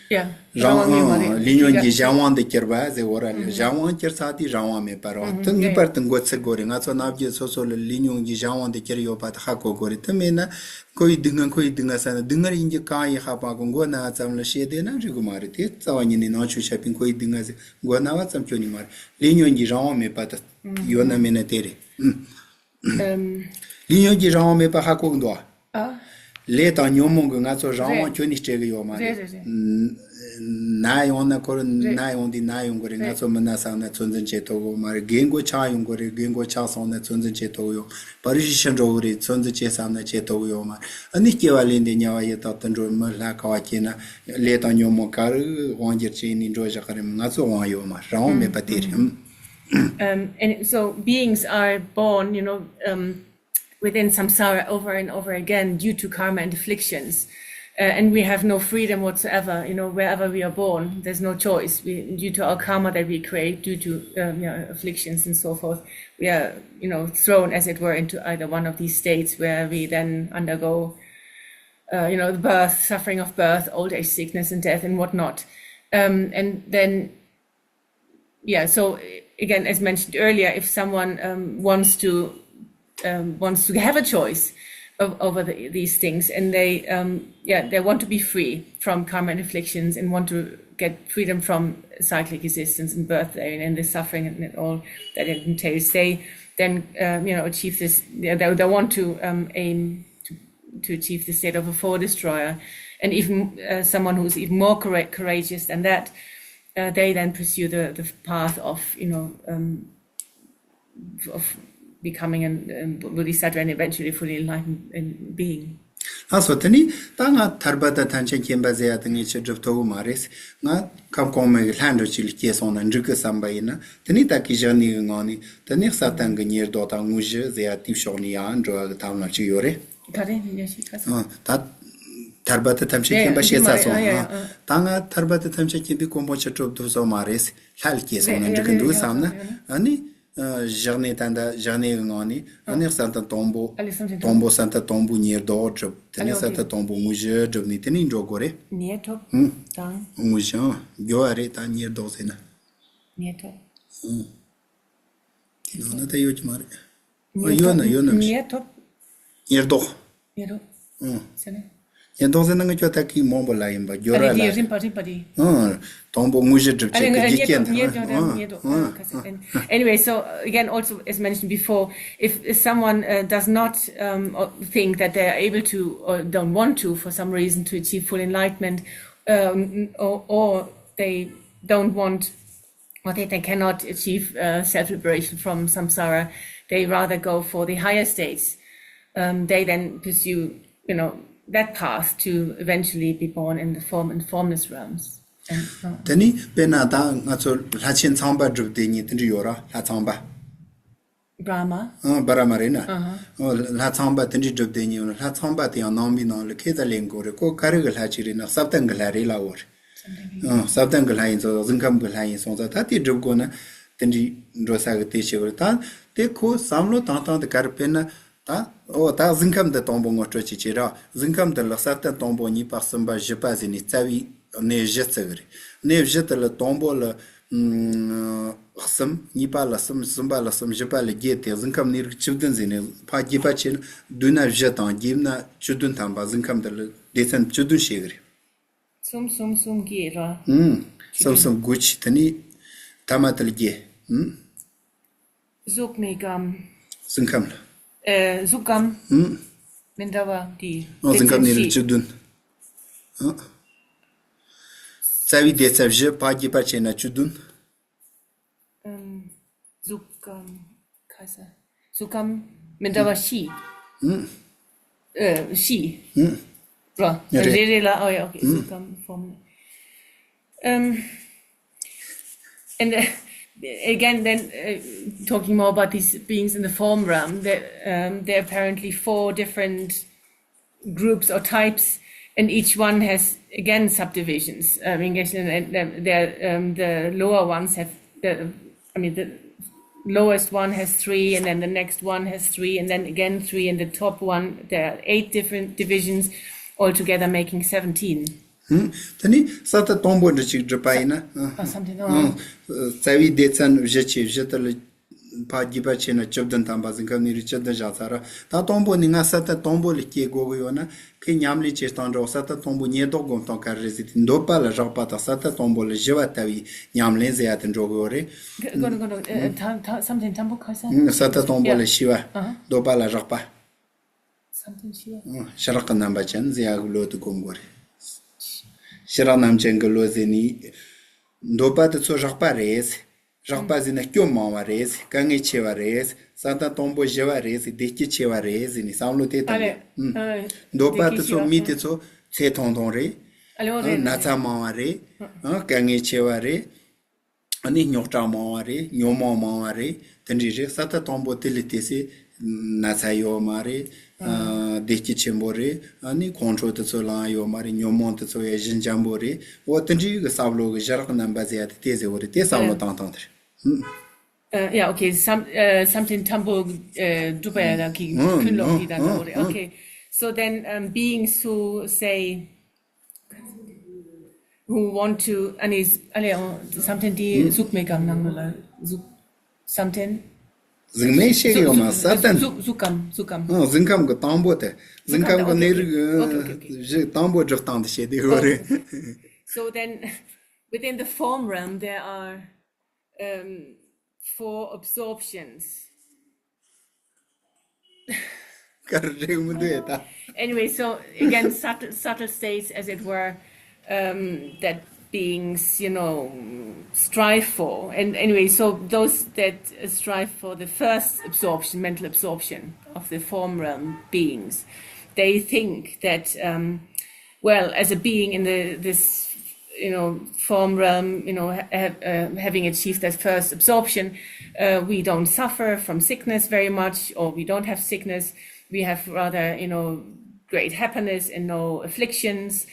ཡ་རང་རང་དབང་ངོས་མ་རེད། ལས་ཉོན་གྱི་གཞན་དབང་དུ་གྱུར་པ་ཟེར་བོ་ར་ལས། གཞན་དབང་གྱུར་ཚར་དུས་རང་དབང་མེད་པ་རེད་བ། དེ་ངེས་པར་དུ་མགོ་ཚོད་དགོས་རེད། ང་ཚོ་ནམ་རྒྱུན་སོ་སོ་ལ་ལས་ཉོན་གྱི་གཞན་དབང་དུ་གྱུར་ཡོད་པ་དེ་ཧ་གོ་དགོས་རེད། དེ་མེད་ན་ཁོ་ཡི་སྡུག་བསྔལ་ཁོ་ཡི་སྡུག་བསྔལ་ཟེར་ན་སྡུག་བསྔལ་ཡིན་གྱི་གང་ཡིན་ཧ་པ་གོ་མགོ་ན་བ་ཙམ་ལ་བཤད་བསྡད་ན་འགྲིག་གི་མ་རེད། དེ་རྩ་བ་ཉིད་ནས་ནང་ཆོས་བཤད་པའི་ཁོ་ཡི་སྡུག་བསྔལ་ཟེར་མགོ་ན་བ་ཙམ་སྐྱོན་ནི་མ་རེད། ལས་ཉོན་གྱི་རང་དབང་མེད་པ་དེ་ཡོད་ན་མེད་ན་དེ་རེད། ཨུམ། ལས་ཉོན་གྱི་རང་དབང་མེད་པ་ཧ་གོ་གི་འདུག་ཨ། ལས་དང་ཉོན་མོངས་ཀྱིས་ང་ཚོ་རང་དབང་རེད། ཁྱོན་ནས་སྤྲད་གི་ཡོད་མ་རེད། རེད་རེད་རེད། ན་ཡོང་ན་ཁོ་རང་རེད། ན་ཡོང་དུས་ན་ཡོང་གི་རེད། ང་རེད། ཚོ་མི་ན་བསམ་ན་ཚོད་འཛིན་བྱེད་ཐུབ་གི་མ་རེད། རྒན་རྒོན་ཆགས་ཡོང་གི་རེད། རྒན་རྒོན་ཆགས་སོང་ན་ཚོད་འཛིན་བྱེད་ཐུབ་གི་ཡོད། བར་ཞིག་ཕྱི་འགྲོ་གི་རེད། ཚོད་འཛིན་བྱེད་བསམ་ན་བྱེད་ཐུབ་གི་ཡོད་མ་རེད། ཨ་ནི་སྐྱེ་བ་ལེན་ཏེ་དམྱལ་བ་ཡི་དྭགས་དུད་འགྲོ་མི་ལྷ་ག་བ་སྐྱེས་ན་ལས་དང་ཉོན་མོངས་ག་རེ་དབང་སྒྱུར་བྱས་ནས་འགྲོ་བཞག་གི་རེད། ང་ཚོ་དབང་ཡོད་མ་རེད། རང་དབང་མེད་པ་དེ་རེད། ཨུམ། Um, and so beings are born, you know, um, within samsara over and over again due to karma and afflictions. Uh, and we have no freedom whatsoever, you know, wherever we are born. There's no choice. We, due to our karma that we create, due to um, you know, afflictions and so forth, we are, you know, thrown, as it were, into either one of these states where we then undergo, uh, you know, the birth, suffering of birth, old age, sickness, and death, and whatnot. Um, and then Yeah, so again, as mentioned earlier, if someone um, wants to um, wants to have a choice of, over the, these things, and they um, yeah, they want to be free from karma and afflictions and want to get freedom from cyclic existence and birth and, and the suffering and all that it entails, they then um, you know, achieve this. They, they, they want to um, aim to, to achieve the state of a foe destroyer, and even uh, someone who's even more coura- courageous than that, uh, they then pursue the, the path of, you know, um, of becoming a um, bodhisattva and eventually fully enlightened being. ལགས་སོ། དེ་ནས་ད་ང་ཐར་པ་དང་ཐམས་ཅད་མཁྱེན་པ་ཟེར་ཡ་དེ་ངས་ཅི་སྒྲུབ་ཐུབ་ཀྱི་མ་རེད། ང་ཁམས་གོང་མའི་ལྷ་འདྲ་ཅིག་ལ་སྐྱེས་སོང་ན་འགྲིག་གི་བསམ་པ་ཡིན་ན། དེ་ནས་ད་གི་བཞག་ནས་གི་ངང་ནས་དེ་ནས་སྲ་བརྟན་གི་ཉེར་བསྡོགས་དང་དངོས་གཞི་ཟེར་ཡ་དེའི་ཕྱོགས་ནས་ཡང་འགྲོ་བ་གི་ཐབས་ལམ་ཅིག་ཡོད་རེད། ག་རེ་ཡིན་ཡ་ཤི་ཁ་སང་། ཨ། ད་ཐར་པ་དང་ཐམས་ཅད་མཁྱེན་པ་བཤད་ཚར་སོང་། ཨ། ད་ང་ཐར་པ་དང་ཐམས་ཅད་མཁྱེན་པའི་གོ་འཕང་ཅི་སྒྲུབ་ཐུབ་སོང་མ་རེད། ལྷ་ལ་སྐྱེས་སོང་ན་འགྲིག་གི་འདུག་བསམ་ན། ཨ་ནི། བཞག་ནས་ད་ལྟ་བཞག་ནས་གི་ངང་ནས་ཨ་ནི་སྲ་བརྟན་དང་པོ། དང་པོ་སྲ་བརྟན་དང་པོ་ཉེར་བསྡོགས་སྒྲུབ། དེ་ནས་སྲ་བརྟན་དང་པོ་དངོས་གཞི་སྒྲུབ་ནས་དེ་ནས་འགྲོ་དགོས་རེད། ཉེར་ཐོབ་དང་། དངོས་གཞི་ཨང་། དགོས་པ་རེད། ད་ཉེར་བསྡོགས་ཟེར་ན། ཉེར་ཐོབ། དེ་ནང་ན་ད་ཡོད་ཀྱི་མ་རེད། ཨ། ཉེར་ཡོད་ཐོབ་ན་ཡོད་ན་མི་ཤེས། ཉེར་ཐོབ། ཉེར་བསྡོགས། ཉེར་བསྡོགས། ཨང་། ཟེར་ན། ཉེར་བསྡོགས་ཟེར་ན་ང་ཁྱོད་ད་གི་མང་པོ་ལ་ཡིན་པ་སྦྱོར་ར་ལ་རིམ་པ་རིམ་པ་རེད། ཨང་། དང་པོ་དངོས་གཞི་སྒྲུབ་བྱེད་ཀྱི་རྒྱུ་རྐྱེན་དང་། ཨང་། ཨང་། Anyway, so again, also as mentioned before, if someone uh, does not um, think that they are able to or don't want to for some reason to achieve full enlightenment, um, or, or they don't want or they, they cannot achieve uh, self-liberation from samsara, they rather go for the higher states. Um, they then pursue, you know, that path to eventually be born in the form and formless realms. And, uh, དེ་ནི་དཔེར་ན་ད་ང་ཚོ་ལྷ་ཆེན་ཚངས་པ་སྒྲུབ་དེ་ཉིད་དེ་འདྲ་ཡོད་ར། ལྷ་ཚངས་པ། Brahma། ཨང་། བྷ་ར་མ་རེད་ན། ཨ་ལྷ་ཚངས་པ་དེ་འདྲའི་སྒྲུབ་དེ་ཉིད་ལྷ་ཚངས་པ་དེ་ཡང་ནང་མི་ནང་ལ་ཁེ་ད་ལེན་དགོས་རེད། ཁོ་ག་རེ་གི་ལྷ་ཅིག་རེད་ན་སྲ་བརྟན་གི་ལྷ་རེད་ལ་འོ་རེད། ཨང་། སྲ་བརྟན་གི་ལྷ་ཡིན་ཙང་གཟུགས་ཁམས་གི་ལྷ་ཡིན་སོང་ཙང་ད་དེ་སྒྲུབ་དགོས་ན་དེ་འདྲའི་འགྲོ་ས་གི་དེ་བྱེད་དགོས་རེད། ད་དེ་ཁོ་བསམ་བློ་བཏང་སྟངས་དེ་ག་རེ། དཔེར་ན་ད་འོ་ད་གཟུགས་ཁམས་འདི་དང་པོ་ངོ་སྤྲོད་ཅིག་བྱེད་ར། གཟུགས་ཁམས་འདི་ལ་སྲ་བརྟན་དང་པོ་གཉིས་པ་གསུམ་པ་བཞི་པ་ཟེར་ནས་རྩ་བའི་གནས་བཞི་བརྩི་གི་རེད། གནས་བཞི་དེ་ལ་དང་པོ་ལ་གསུམ། གཉིས་པ་ལ་གསུམ། གསུམ་པ་ལ་གསུམ། བཞི་པ་ལ་བརྒྱད་དེ་གཟུགས་ཁམས་གནས་རིགས་བཅུ་བདུན་ཟེར་ནས་ཕར་བརྒྱད་པ་ཕྱེ་ན་བསྡུས་ན་བཞི་དང་། བརྒྱད་ན་བཅུ་བདུན་ཐམ་པ། གཟུགས་ཁམས་འདི་ལ་སྡེ་ཚན་བཅུ་བདུན་བྱེད་གི་རེད། གསུམ་གསུམ་གསུམ་བརྒྱད་ར། ཨུམ། གསུམ་གསུམ་དགུ་བྱས། དེ་ནས་ཐ་མ་དེ་ལ་བརྒྱད། ཨུམ། གཟུགས་མེད་ཁམས། གཟུགས་ཁམས་ལ། ཨེ། གཟུགས་ཁམས། ཨུམ། མི་འདྲ་བ་དེ། ཨོ། གཟུགས་ཁམས་གནས་རིགས་བཅུ་བདུན། ཨ། རྩ་བའི་སྡེ་ཚན་བཞི། ཕར་བརྒྱད་པ་ཕྱེ་ན་བཅུ་བདུན། ཨམ། གཟུགས་ཁམས་ཁ་ས། གཟུགས་ཁམས་མི་འདྲ་བ་བཞི། ཨུམ། ཨེ། བཞི། ཨུམ། ར། རེད། རེ་རེ་ལ། ཨོ་ཡ། ཨོ་ཁེ། གཟུགས་ཁམས་form. Um, and uh, again, then uh, talking more about these beings in the form realm, there, um, there are apparently four different groups or types, and each one has again subdivisions. I mean, yes, and, and, um, the, um, the lower ones have the, I mean, the lowest one has three, and then the next one has three, and then again three, and the top one, there are eight different divisions, altogether making seventeen. ཧུམ། དེ་ནི་ས་ད་དང་པོ་འདྲ་ཅིག་བསྒྲུབས་པ་ཡིན་ན། ཨ། བསམ་གཏན། ཨ། རྩ་བའི་སྡེ་ཚན་བཞི་བྱས། བཞི་དེ་ལ་ཕར་བརྒྱད་པ་ཕྱེ་ན་བཅུ་བདུན་ཐམ་པ། གཟུགས་ཁམས་གནས་རིགས་བཅུ་བདུན་བཞག་ཚར་ར། ད་དང་པོ་ནི་ང་ས་ད་དང་པོ་ལ་སྐྱེ་དགོས་གི་ཡོད་ན་ཁོས་ཉམས་ལེན་བྱེད་སྟངས་འདྲ་བོ། ས་ད་དང་པོ་ཉེར་བསྡོགས་སྒོམ་སྟངས་ག་རེ་རེད་ཟེར་དུས། འདོད་པ་ལ་རེག་པ་དང་ས་ད་དང་པོ་ལ་ཞི་བ་ལྟ་བུའི་ཉམས་ལེན་ཟེར་ཡ་དེ་འགྲོ་གི་ཡོད་རེད། གོ་ནོ་གོ་ནོ། ཨ། ཐ་ཐ་བསམ་གཏན་ཐམ་པོ་ཁ་ས། ས་ད་དང་པོ་ལ་ཞི་བ། ཨ། འདོད་པ་ལ་རེག་པ། བསམ་གཏན་ཞི་བ། ཨ། ཞི་རགས་ཀྱི་རྣམ་པ་ཅན་ཟེར་ཡ་གི་བློ་དེ་སྒོམ་དགོས་རེད། ཞི་རགས་རྣམ་ཅན་གྱི་བློ་ཟེར་ནི། འདོད་པ་དེ་ཚོ་རེག་པ་རེད། རེག་པ་ཟེར་ན་སྐྱོན་མང་བ་རེད། དཀའ་ངལ་ཆེ་བ་རེད། ས་ད་དང་པོ་ཞི་བ་རེད། བདེ་སྐྱིད་ཆེ་བ་རེད་ཟེར་ནས་བསམ་བློ་དེ་བཏང་། ཨ་ལེ། ཨུམ། ཨ། འདོད་པ་དེ་ཚོ། བདེ་སྐྱིད་ཆེ་བ། མི་དེ་ཚོ་ཚེ་ཐུང་ཐུང་རེད། ཨ་ལེ། འོ། རེད། ན་ཚ་མང་བ་རེད། ཨ། དཀའ་ངལ་ཆེ་བ་རེད། ཨ་ནི་རྙོག་དྲ་མང་བ་རེད། ཉོན་མོངས་མང་བ་རེད། དེ་འདྲ་རེད། ས་ད་དང་པོ་དེ་ལ་བལྟས་ཚེ་ན་ཚ་ཡོད་མ་རེད། ཨ། བདེ་སྐྱིད་ཆེན་པོ་རེད། ཨ་ནི་ཁོང་ཁྲོ་དེ་ཚོ་ལངས་ཡོད་མ་རེད། ཉོན་མོངས་དེ་ཚོ་ཡང་ཞི་འཇམ་པོ་རེད། འོ་དེ་འདྲའི་གི་བསམ་བློ་གི་ཞི་རགས་རྣམ་པ་ཟེར་ཡ་དེ་དེ་ཟེར་བ་རེད། དེ་བསམ་བློ། ཨ། བཏང་སྟངས་དེ་རེད། ཨ། ཡ། ཨོ་ཁེ། བསམ་ཨ། བསམ་གཏན་ཐམ་པོ་ཨ། སྒྲུབ་པ་ཡ་ལ་གི་ཀུན་སློང་གི་ད་ནོ་རེད། ཨོ་ཁེ། So then, um, beings who say, who want to, ཨ་ནི་ཨ་ལེ། ཨོ། བསམ་གཏན་དེ་གཟུགས་མེད་ཁམས་ནང་ལ་གཟུགས། བསམ་གཏན། གཟུགས་མེད་བཤད་ཀྱི་ཡོད་མ་བསམ་གཏན། གཟུགས་གཟུགས་ཁམས། གཟུགས་ཁམས། ཨང་། གཟུགས་ཁམས་ཀྱི་དང་པོ་དེ། གཟུགས་ཁམས་ཀྱི་གནས་རིགས། Okay, okay, okay. བཞི་དང་པོ་སྒྲུབ་སྟངས་དེ་བཤད་དེ་ཡོད་རེད། So then, within the form realm, there are um, four absorptions. ག་རེ་རེད་མི་འདུག་ད། Anyway, so again, subtle, subtle states, as it were, um, that beings, you know, strive for. And anyway, so those that strive for the first absorption, mental absorption of the form realm beings, they think that, um, well, as a being in the this you know form realm, you know, ha- have, uh, having achieved that first absorption, uh, we don't suffer from sickness very much, or we don't have sickness. We have rather, you know, great happiness and no afflictions.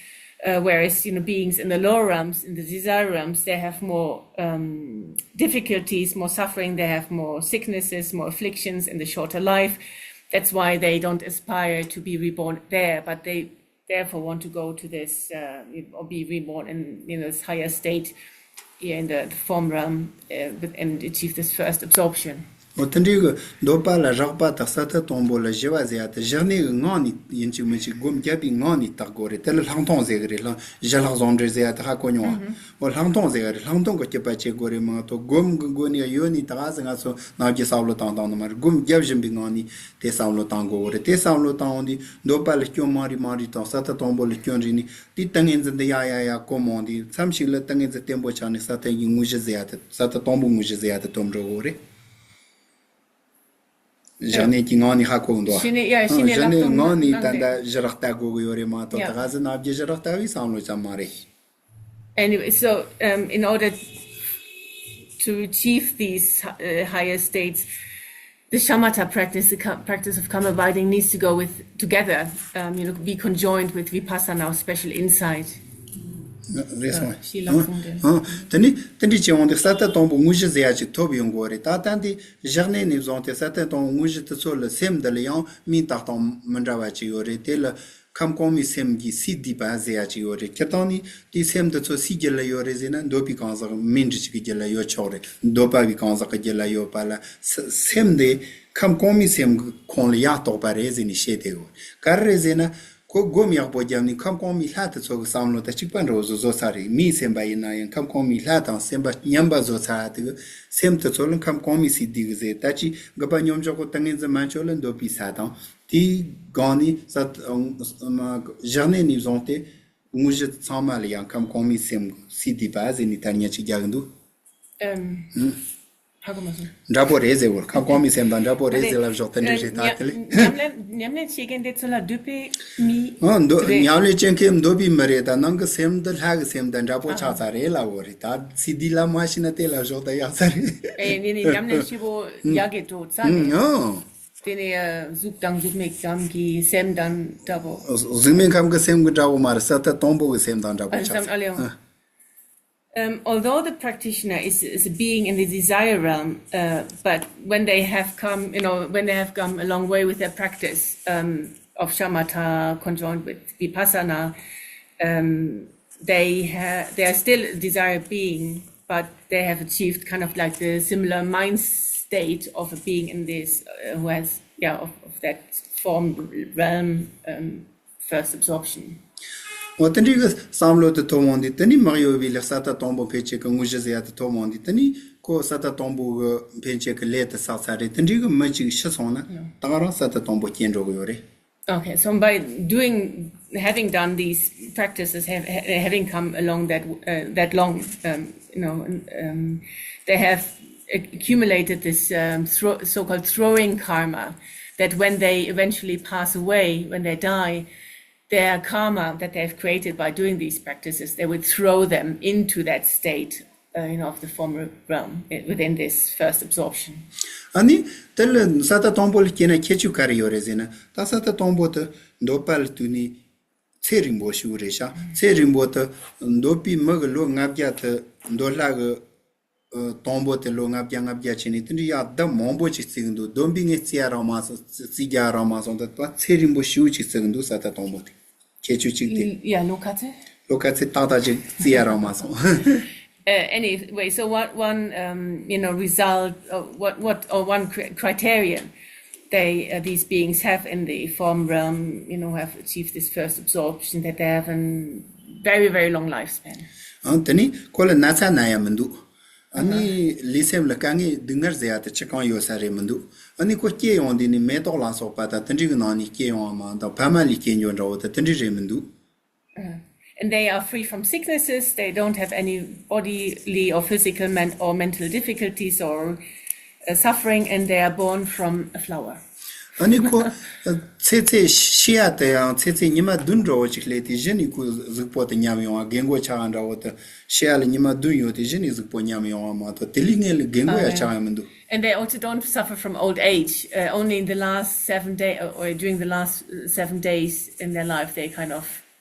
Uh, whereas, you know, beings in the lower realms, in the desire realms, they have more um, difficulties, more suffering, they have more sicknesses, more afflictions in the shorter life. That's why they don't aspire to be reborn there, but they therefore want to go to this uh, or be reborn in, you know, this higher state here in the, the form realm uh, with- and achieve this first absorption. འོ་དེ་འདྲའི་གི་འདོད་པ་ལ་རགས་པ་དང་ས་ཐག་དང་པོ་ལ་ཞི་བ་ཟེར་ཡ་དེ་བཞག་ནས་གི་ངང་ནས་ཡིན་གཅིག་མིན་གཅིག་སྒོམ་བརྒྱབ་པའི་ངང་ནས་བརྟག་དགོས་རེད། དེ་ལ་ལྷག་མཐོང་ཟེར་གི་རེད། ལྷག་ཞི་ལྷག་ཟུང་འབྲེལ་ཟེར་ཡ་དེ་ཧ་གོ་མྱོང་བ། འོ་ལྷག་མཐོང་ཟེར་གི་རེད། ལྷག་མཐོང་གི་སྐྱོད་པ་བྱེད་དགོས་རེད་མ་གཏོགས་སྒོམ་གི་སྒོ་ནས་ཡོད་ནས་ད་ག་ཟེ་ང་ཚོ་ནམ་རྒྱུན་བསམ་བློ་བཏང་བཏང་ནི་མ་རེད། སྒོམ་བརྒྱབ་བཞིན་པའི་ངང་ནས་དེ་བསམ་བློ་བཏང་དགོས་གི་རེད། དེ་བསམ་བློ་བཏང་འོང་དུས་འདོད་པ་ལ་སྐྱོན་མང་རེ་མང་རེ་དང་ས་ཐག་དང་པོ་ལ་སྐྱོན་རེ་ནས་དེ་ཏིང་ངེ་འཛིན་འདི་ཡ་ཡ་ཡ་གོམས་འོང་དུས་མཚམས་ཤིག་ལ་ཏིང་ངེ་འཛིན་བརྟན་པོ་ཆགས་ནས་ས་ཐག་གི་དངོས་གཞི་ཟེར་ཡ་དེ་ས་ཐག་དང་པོ་དངོས་གཞི་ཟེར་ཡ་དེ་ཐོབ་འགྲོ་གི་རེད། བཞག་ནས་ཀྱི་ངང་ནས་ཧ་གོ་འདུག་ཨ། She need, yeah, she need བཞག་ནས་ངང་ནས་ད་ལྷག་མཐོང་ལྟ་ཞི་རགས་ལྟ་དགོས་གི་ཡོད་རེད་མ་གཏོགས་ད་ག་ཟེ་ནམ་རྒྱུན་ཞི་རགས་ལྟ་བའི་བསམ་བློ་ཙམ་མ་རེད། Anyway, so um, in order to achieve these uh, higher states, the shamatha practice, the ka- practice of calm abiding, needs to go with together. Um, you know, be conjoined with vipassana or special insight. རེད་སོང་། ཞི་ལྷག་ཟུང་འབྲེལ། ཨ། དེ་ནི་དེ་འདྲ་བྱས་འོང་དུས་ས་ཐག་དང་པོ་དངོས་གཞི་ཟེར་ཡ་ཅིག་ཐོབ་ཡོང་དགོས་རེད། ད་ལྟ་འདི་བཞག་ནས་ནས་བཟུང་སྟེ་ས་ཐག་དང་པོ་དངོས་གཞི་དེ་ཚོ་ལ་སེམས་འདི་ལ་ཡང་མིང་བཏགས་སྟངས་མི་འདྲ་བ་ཅིག་ཡོད་རེད། དེ་ལ་ཁམས་གོང་མའི་སེམས་ཀྱི་སིདྡྷི་པ་ཟེར་ཡ་ཅིག་ཡོད་རེད། སྤྱིར་བཏང་ནི་དེའི་སེམས་འདི་ཚོ་སུའི་རྒྱུད་ལ་ཡོད་རེད་ཟེར་ན། འདོད་པའི་གང་ཟག་མིང་འདྲ་ཅིག་གི་རྒྱུད་ལ་ཡོད་ཆོག་རེད། འདོད་པ་པའི་གང་ཟག་གི་རྒྱུད་ལ་ཡོད་པ་ལ་ས་སེམས་འདི་ཁམས་གོང་མའི་སེམས་ཀྱི་ཁོངས་ལ་ཡང་གཏོགས་པ་རེད་ཟེར་ནས་བཤད་དེ་ཡོད། ག་རེ་རེད་ཟེར་ན། ཁོ་སྒོམ་ཡག་པོ་བརྒྱབ་ནས་ཁམས་གོང་མའི་ལྷ་དེ་ཚོ་གི་བསམ་བློ་དང་གཅིག་པ་འདྲ་བོ་བཟོ་བཟོ་ཚར་རེད། མིའི་སེམས་པ་ཡིན་ན་ཡང་ཁམས་གོང་མའི་ལྷ་དང་སེམས་པ་མཉམ་པ་བཟོ་ཚར་དེ་གི་སེམས་དེ་ཚོ་ལ་ཁམས་གོང་མའི་སིདྡྷི་གི་ཟེར། ད་ཅི་དགུ་པ་སྙོམས་འཇུག་གི་ཏིང་ངེ་འཛིན་མན་ཆོད་ལ་འདོད་པའི་ས་དང་དེའི་སྒང་ནས་ས་བཞག་ནས་ནས་བཟུང་སྟེ་དངོས་གཞི་ཚང་མ་ལ་ཡང་ཁམས་གོང་མའི་སེམས་སིདྡྷི་པ་ཟེར་ནས་ཐ་སྙད་ཅིག་རྒྱག་གི་འདུག་ཧ་གོ་མ་སོང་། འདྲ་པོ་རེད་ཟེར་བོར་ཁམས་གོང་མའི་སེམས་དང་འདྲ་པོ་རེད་ཟེར་ལབ་ཞོག་དེ་འདྲ་རེད། ད་དེ་ལས། ཉམས་ལེན་ཉམས་ལེན་བྱེད་མཁན་དེ་ཚོ་ལ་འདོད་པའི་མི་ཨ་འདོད་རེད། ཉམས་ལེན་བྱེད་མཁན་འདོད་པའི་མི་རེད། ད་ནང་གི་སེམས་འདི་ལྷ་གི་སེམས་དང་འདྲ་པོ་ཆགས་ཚར་རེད་ལབ་བོ་རེད། ད་སིདྡྷི་ལ་མ་ཤི་ན་དེ་ལབ་ཞོག་ད་ཡག་ཚར་རེད། ཨེ་ནི་ནི་ཉམས་ལེན་བྱེད་པོ་ཡག་གི་འགྲོ་ཚར་རེད། ཨང་། དེ་ནི་གཟུགས་དང་གཟུགས་མེད་ཙམ་གྱི་སེམས་དང་འདྲ་པོ། གཟུགས་མེད་ཁམས་ཀྱི་སེམས་ཀྱི་འདྲ་པོ་མ་རེད། ས་ཐག་དང་པོ་གི་སེམས་དང་འདྲ་པོ་ཨ་ཆགས་ཙམ་ཨ་ལེ་ཨང་། Um, although the practitioner is, is a being in the desire realm, uh, but when they have come, you know, when they have come a long way with their practice um, of shamatha conjoined with vipassana, um, they ha- they are still a desire being, but they have achieved kind of like the similar mind state of a being in this, uh, who has, yeah, of, of that form realm. Um, first absorption. འོ་དེ་འདྲའི་གི་བསམ་བློ་དེ་ཐོབ་འོང་དུས་དེ་ནི་མ་གཡོ་བའི་ལེགས་ས་ཐག་དང་པོ་འཕེན་བྱེད་ཀྱི་དངོས་གཞི་ཟེར་ཡ་དེ་ཐོབ་འོང་དུས་དེ་ནི་ཁོ་ས་ཐག་དང་པོ་གི་འཕེན་བྱེད་ཀྱི་ལས་དེ་བསགས་ཚར་རེད། དེ་འདྲའི་གི་མི་གཅིག་ཤི་སོང་ན་ད་ག་རང་ས་ཐག་དང་པོ་སྐྱེ་འགྲོ་གི་ཡོད་རེད། Okay, so by doing, having done these practices, have, ha- having come along that uh, that long, um, you know, um, they have accumulated this um, thro- so-called throwing karma. That when they eventually pass away, when they die, their karma that they've created by doing these practices, they would throw them into that state, uh, you know, of the former realm eh, within this first absorption. ཨ་ནི་དེ་ལ་ས་ཐག་དང་པོ་ལ་སྐྱེས་ན་ཁྱད་ཆོས་ག་རེ་ཡོད་རེད་ཟེར་ན། ད་ས་ཐག་དང་པོ་དེ་འདོད་པ་ལ་ལྟོས་ནས་ཚེ་རིང་པོ་ཞིག་རེད་ཤག་ཚེ་རིང་པོ་དེ་འདོད་པའི་མི་གི་ལོ་ལྔ་བརྒྱ་དེ་འདོད་ལྷ་གི་ཨ་དང་པོ་དེ་ལོ་ལྔ་བརྒྱ་ལྔ་བརྒྱ་བྱས་ནས་དེ་འདྲའི་ཡག་ལྡབ་མང་པོ་ཅིག་བརྩི་གི་འདུག་བསྡོམས་པས་ངས་བརྩི་ཡ་རག་མ་སོང་། བརྩི་རྒྱ་རག་མ་སོང་། ད་ད་ཚེ་རིང་པོ་ཞེ་པོ་ཅིག་བརྩི་གི་འདུག་ས་ཐག་དང་པོ་དེ་ཁྱད་ཆོས་གཅིག་དེ། ཡ་ལོ་ག་ཚོད། ལོ་ག་ཚོད་ཏག་ཏག་ཅིག་བརྩི་ཡ་རག་མ་སོང་། Uh, anyway, so what one, um, you know, result, uh, what what or one cri- criterion they uh, these beings have in the form realm, you know, have achieved this first absorption, that they have a very, very long lifespan. ཨང་དེ་ནི་ཁོ་ལ་ན་ཚ་ན་ཡ་མི་འདུག་ཨ་ནི་ལུས་སེམས་ལ་དཀའ་ངལ་སྡུག་བསྔལ་ཟེར་ཡ་དེ་ཅི་གང་ཡོད་ས་རེད་མི་འདུག་ཨ་ནི་ཁོ་སྐྱེ་ཡོང་དུས་ནི་མེ་ཏོག་ལ་སོགས་པ་དང་དེ་འདྲའི་གི་ནང་ནས་སྐྱེ་ཡོང་བ་མ་གཏོགས་ཕ་མ་ལས་སྐྱེ་འགྱོ་འདྲ་བོ་དང་དེ་འདྲའི་རེད་མི་འདུག And they are free from sicknesses. They don't have any bodily or physical men- or mental difficulties or uh, suffering, and they are born from a flower. ཨ་ནི་ཁོ་ཚེ་ཚེ་ཤི་ཡ་དེ་ཡང་ཚེ་ཚེ་ཉི་མ་བདུན་འདྲ་བོ་ཅིག་སླེབས་དུས་གཞི་ནས་ཁོའི་གཟུགས་པོ་དེ་ཉམས་ཡོང་བ། རྒན་གོག་ཆགས་ཡ་འདྲ་བོ་དེ་ཤི་ཡ་ལ་ཉི་མ་བདུན་ཡོད་དུས་གཞི་ནས་གཟུགས་པོ་ཉམས་ཡོང་བ་མ་གཏོགས་དེ་ལས་སྔོན་ལ་རྒན་གོག་ཡ་ཆགས་ཡ་མི་འདུག And they also don't suffer from old age. Uh, only in the last seven day, or during the last uh, seven days in their life, they kind of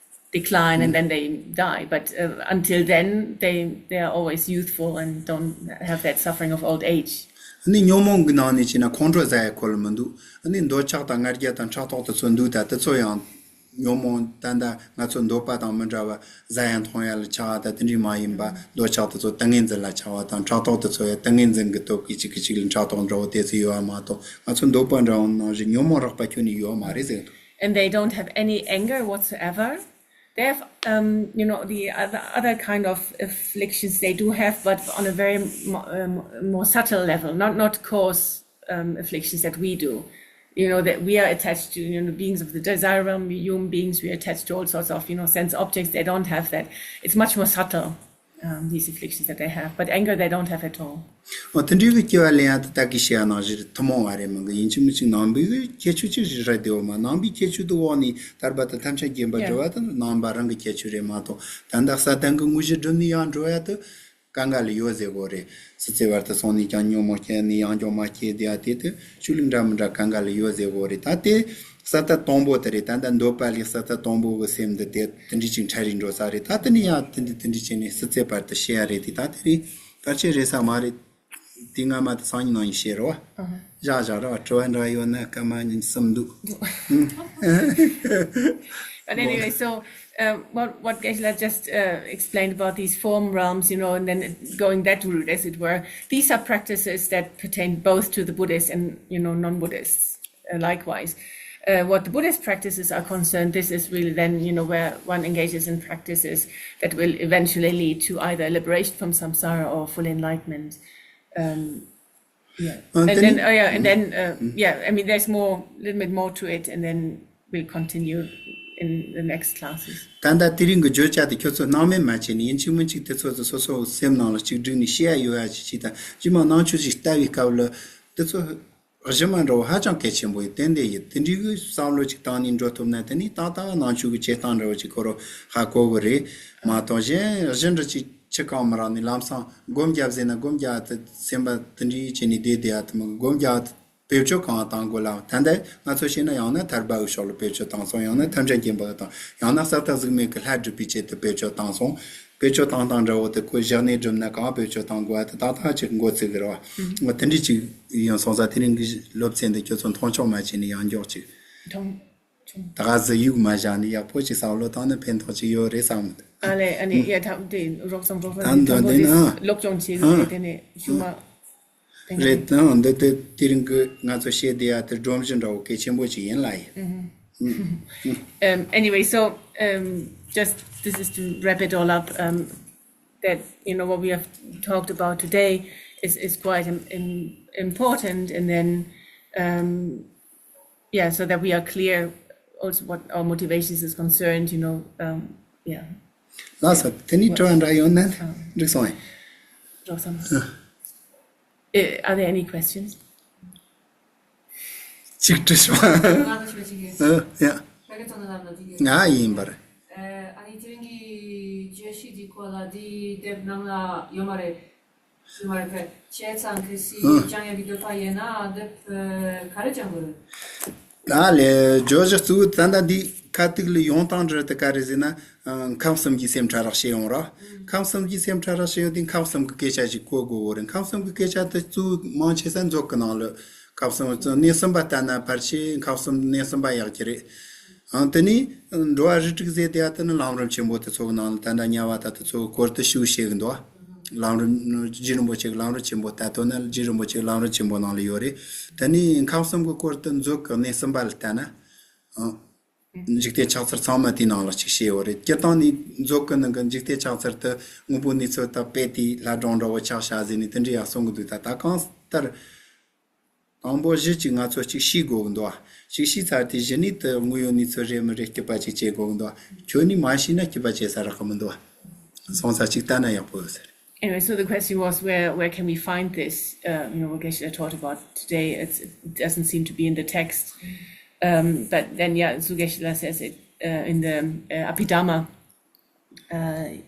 decline and then they die. But uh, until then, they they are always youthful and don't have that suffering of old age. ཨ་ནི་ཉོན་མོངས་ཀྱི་ནང་ནས་བྱས་ན་ཁོང་ཁྲོ་ཟ་ཡ་ཁོ་ལ་མི་འདུག་ཨ་ནི་འདོད་ཆགས་དང་ང་རྒྱལ་དང་ཕྲག་དོག་དེ་ཚོ་འདུག་ད་དེ་ཚོ་ཡང་ཉོན་མོངས་ད་ལྟ་ང་ཚོ་འདོད་པ་དང་མི་འདྲ་བ་ཟ་ཡ་འཐུང་ཡ་ལ་ཆགས་པ་དང་དེ་འདྲའི་མ་ཡིན་པ། འདོད་ཆགས་དེ་ཚོ་ཏིང་ངེ་འཛིན་ལ་ཆགས་པ་དང་ཕྲག་དོག་དེ་ཚོ་ཡང་ཏིང་ངེ་འཛིན་གྱི་སྟོབས་ཀྱིས་གཅིག་གིས་གཅིག་ལ་ཕྲག་དོག་འདྲ་བོ་དེ་ཚོ་ཡོད་པ་མ་གཏོགས་ང་ཚོ་འདོད་པ་འདྲ་བོ་ནང་བཞིན་ཉོན་མོངས་རགས་པ་ཁྱོན་ནས་ཡོད་མ་རེད་ཟེར་གི་འདུག And they don't have any anger whatsoever. They have, um, you know, the other, other kind of afflictions they do have, but on a very mo- um, more subtle level, not not coarse um, afflictions that we do. You know, that we are attached to, you know, beings of the desire realm, human beings, we are attached to all sorts of, you know, sense objects. They don't have that. It's much more subtle, um, these afflictions that they have. But anger, they don't have at all. ཨོ་དེ་འདྲའི་གི་སྐྱེ་བ་ལེན་ཡ་དེ་ད་གིན་བཤད་ཡ་ནང་བཞིན་ཐུན་མོང་བ་རེད་མིན་གི། ཡིན་གཅིག་མིན་གཅིག་ནང་པའི་གི་ཁྱད་ཆོས་ཅིག་རེད་དེ། འོ་མ་ནང་པའི་ཁྱད་ཆོས་དེ་འོག་ནས་ཐར་པ་དང་ཐམས་ཅད་མཁྱེན་པར་འགྲོ་བ་དེ་ནང་པ་རང་གི་ཁྱད་ཆོས་རེད་མ་གཏོགས། ད་ལྟ་སཱ་ཏན་གི་དངོས་གཞི་སྒྲུབ་ནས་ཡང་འགྲོ་ཡ་དེ་གང་ག་ལ་ཡོད་ཟེར་གོ་རེད། སྲིད་རྩེ་བར་དུ་སོང་ནས་ཀྱང་ཉོན་མོངས་སྐྱེས་ནས་ཡང་བསྐྱར་མ་སྐྱེས་བསྡད་ཡ་དེ་དེ་ཆོས་ལུགས་འདྲ་མི་འདྲ་གང་ག་ལ་ཡོད་ཟེར་གོ་རེད། ད་དེ་ས་ཐག་དང་པོ་དེ་རེད། ད་ལྟ་འདོད་པ་ལས་ས་ཐག་དང་པོ་གི་སེམས་འདི་དེ་དེ་འདྲ་ཅིག་འཕྲལ་རིག་འགྲོ་ས་རེད། ད་དེ་ནས་ཡང་དེ་འདྲ་དེ་འདྲ་བྱས་ནས་སྲིད་རྩེ་བར་དུ་སྐྱེ་ཡ་རེད་དེ། ད་དེ་རིང་ཕལ་ཆེར་རེད་ས་མ་རེད། དེ་སྔ་མ་དེ་སང་ཉིན་གནངས་ཉིན་བཤད་རོགས། བཞག་བཞག་རོགས། དྲི་བ་འདྲ་ཡོད་ན་སྐར་མ་གཉིས་གསུམ་འདུག But anyway, so um, what what Geshe-la just uh, explained about these form realms, you know, and then going that route, as it were, these are practices that pertain both to the Buddhists and, you know, non-Buddhists. Uh, likewise, uh, what the Buddhist practices are concerned, this is really then, you know, where one engages in practices that will eventually lead to either liberation from samsara or full enlightenment. Um, yeah. Uh, and then then, it- oh yeah, and then, uh, yeah, I mean, there's more, a little bit more to it, and then we'll continue in the next classes. ད་ལྟ་དེ་རིང་གི་བརྗོད་བྱ་དེ་ཁྱོད་ཚོ་སྣང་མེད་མ་བྱས་ནས་ཡིན་གཅིག་མིན་གཅིག་དེ་ཚོ་ཚོ་སོ་སོ་སེམས་ནང་ལ་གཅིག་བསྒྲིགས་ནས་བཤད་ཡ་ཡོད་ཡ་ཅིག་བྱས། ད་རྗེས་མ་ནང་ཆོས་ཅིག་ལྟ་བའི་སྐབས་ལ་དེ་ཚོ་གཞི་མ་འདྲ་བོ་ཧ་ཅང་གལ་ཆེན་པོ་ཡིན། ཏན་ཏན་ཡིན། དེ་འདྲའི་གི་བསམ་བློ་ཅིག་བཏང་ནས་འགྲོ་ཐུབ་ན་དེ་ནི་ཏག་ཏག་ནང་ཆོས་ཀྱི་བྱེད་སྟངས་འདྲ་བོ་ཅིག་ཁོ་རང་ཧ་གོ་གི་རེད་མ་གཏོགས། གཞན་གཞི་འདྲ་ཅིག་ཆི་གང་མི་རག་ནས་ལམ་སང་སྒོམ་རྒྱབ་ཟེར་ན་སྒོམ་རྒྱག་དེ་སེམས་པ་དེ་འདྲའི་བྱས་ནས་བསྡད་བསྡད་ཡ་དེ་མི་དགོས། སྒོམ་རྒྱག་དེ་བེད་སྤྱོད་གང་བཏང་དགོས་ལ། ད་ལྟ་ང་ཚོ་བཤད་ན་ཡང་ན་ཐར་པ་འོས་ཤོག་ལ་བེད་སྤྱོད་བཏང་སོང་། ཡང་ན་ཐམས་ཅད་མཁྱེན་པ་དང་། ཡང་ན་ས་མཐའ་གཟུགས་མེད་ཀྱི་ལྷ་སྒྲུབ་པའི་ཆེད་དུ་བེད་སྤྱོད་བཏང་སོང་། བེད་སྤྱོད་བཏང་སྟངས་འདྲ་བོ་དེ་ཁོ་བཞག་ནས་སྒྲུབ་ན་གང་བེད་སྤྱོད་བཏང་དགོས་པ་དེ་ཏག་ཏག་ཅིག་མགོ་ཚོས་ཀྱི་རེད་བ། འོ་དེ་འདྲ་ཅིག་ཡིན་སོང་ཙང་དེ་རིང་གི་སློབ་ཚན་འདི་ཁྱོད་ཚོ་མཐོང་ཆུང་མ་བྱས་ནས་ཡང་མགྱོགས་ཅིག་ད་ག་ཟི་ཡུག་མ་བཞག་ནས་ཡག་པོ་ཅིག་བསམ་བློ་བཏང་ན་ཕན་ཐོགས་ཅིག་ཡོད་རེད་བསམ་གི་འདུག་ཨ་ལས། ཨ་ནི་ཡ་ཐབས་དེ་རོགས་ཙམ་རོགས་ཙམ་ཨ་འདོད་དེ་ན་སློབ་སྦྱོང་བྱེད་དགོས་དེ་ནས་ཤུགས་མ་རེད། ད་འདི་དེ་དེ་རིང་གི་ང་ཚོ་བཤད་བསྡད་ཡ་དེ་སྒྲོམ་གཞི་འདྲ་བོ་གལ་ཆེན་པོ་ཅིག་ཡིན་ལ་ཡིན། Um, anyway, so um, just this is to wrap it all up. Um, that you know what we have talked about today is is quite im- im- important, and then um, yeah, so that we are clear also what our motivations is concerned. You know, um, yeah. ལགས་སོ། དེ་ནི་དྲི་བ་འདྲ་ཡོད་ན་འགྲིག་སོང་ཡིན། Roxanne. Uh, are there any questions? གཅིག་དྲི་ཞོག་ང་ལ་ཞུ་ཅིག་ཡོད། ཡ། ཕ་གི་ཐོག་ན་ལབ་ན་འགྲིག་གི་ང་ཡིན་པར། ཨ་ནི་དེ་རིང་གི་བརྗོད་གཞི་འདི་སྐོར་ལ་འདི་དེབ་ནང་ལ་ཡོད་མ་རེད། ཡོད་མ་རེད་ཕེ། བྱས་ཙང་གལ་སྲིད་སྦྱང་ཡག་གི་འདོད་པ་ཡོད་ན་དེབ་ག་རེ་སྦྱང་དགོས་རེད། ད་ལས་བརྗོད་གཞི་གཙོ་བོ་ད་ལྟ་འདི་ཁ་ཐུག་ལ་ཡོང་སྟངས་འདྲ་དེ་ག་རེ་ཟེར་ན། ཨ། ཁམས་གསུམ་གྱི་སེམས་ཕྲ་རགས་ཤེས་ཡོང་ར། ཁམས་གསུམ་གྱི་སེམས་ཕྲ་རགས་ཤེས་ཡོང་དུས་ཁམས་གསུམ་གྱི་སྐད་ཆ་ཞིག་གོ་དགོས་གོ་རེད། ཁམས་གསུམ་གྱི་སྐད་ཆ་དེ་གཙོ་བོ་མང་ཆེ་ས་མཛོད་ཀྱི་ནང་ལ་ཁམས་གསུམ་གནས་གསུམ་པ་ལྟར་ན་ཕལ་ཆེར་ཁམས་གསུམ་གནས་གསུམ་པ་ཡག་གི་རེད། ཨང་། དེ་ནས་འགྲོ་བ་རིགས་དྲུག་ཟེར་དེ་ཡ་དེ་ནི་ལམ་རིམ་ཆེན་པོ་དེ་ཚོ་གི་ནང་ལ་ད་ལྟ་དམྱལ་བ་དང་དེ་ཚོ་གི་སྐོར་དུ་ཞུ་བཤད་གི་འདུག་ལམ་རིམ་རྗེ་རིན་པོ་ཆེ་གི་ལམ་རིམ་ཆེན་པོ་ལྟ་དོན་ན་རྗེ་རིན་པོ་ཆེ་གི་ལམ་རིམ་ཆེན་པོ་ནང་ལ་ཡོད་རེད། དེ་ནས་ཁམས་གསུམ་གྱི་སྐོར་དུ་མཛོད་ཀྱི་གནས་གསུམ་པ་ལ་ལྟ་ན། ཨང་། འཇིག་རྟེན་ཆགས་ཚུལ་ཚང་མ་དེའི་ནང་ལ་ཅིག་བཤད་ཡོད་རེད། སྤྱིར་བཏང་ནས་མཛོད་ཀྱི་ནང་གི་འཇིག་རྟེན་ཆགས་ཚུལ་དེ་དངོས་པོའི་གནས་ཚུལ་དང་དཔེ་དེ་ལྷ་སྒྲུང་འདྲ་བོ་ཆགས་བཞག་ཟིན་ནས་དེ་འདྲ་ཡང་གསུང་གི་འདུག་ད་ད་གང་ལྟར། དང་པོ་གཞི་གཅིག་ང་ཚོ་གཅིག་ཤེས་དགོས་ཀྱི་འདུག་ཅིག་ཤེས་ཚར་དེ་གཞི་ནས་དེ་དངོས་ཡོད་གནས་ཚུལ་རེད་མི་རེད་སྐྱིད་པ་ཅིག་བྱེད་དགོས་ཀྱི་འདུག་ཁྱོད་ནས་མ་ཤེས་ན་སྐྱིད་པ་བྱེད་ས་རག་གི་མི་འདུག་སོང་ཙང་གཅིག་ལྟ་ན་ཡག་པོ་ཡོད་ས་རེད། Anyway, so the question was, where where can we find this? Uh, you know, what Geshe-la taught about today. It's, it doesn't seem to be in the text. Um, but then, yeah, so Geshe-la says it uh, in the uh, Abhidhamma. Uh,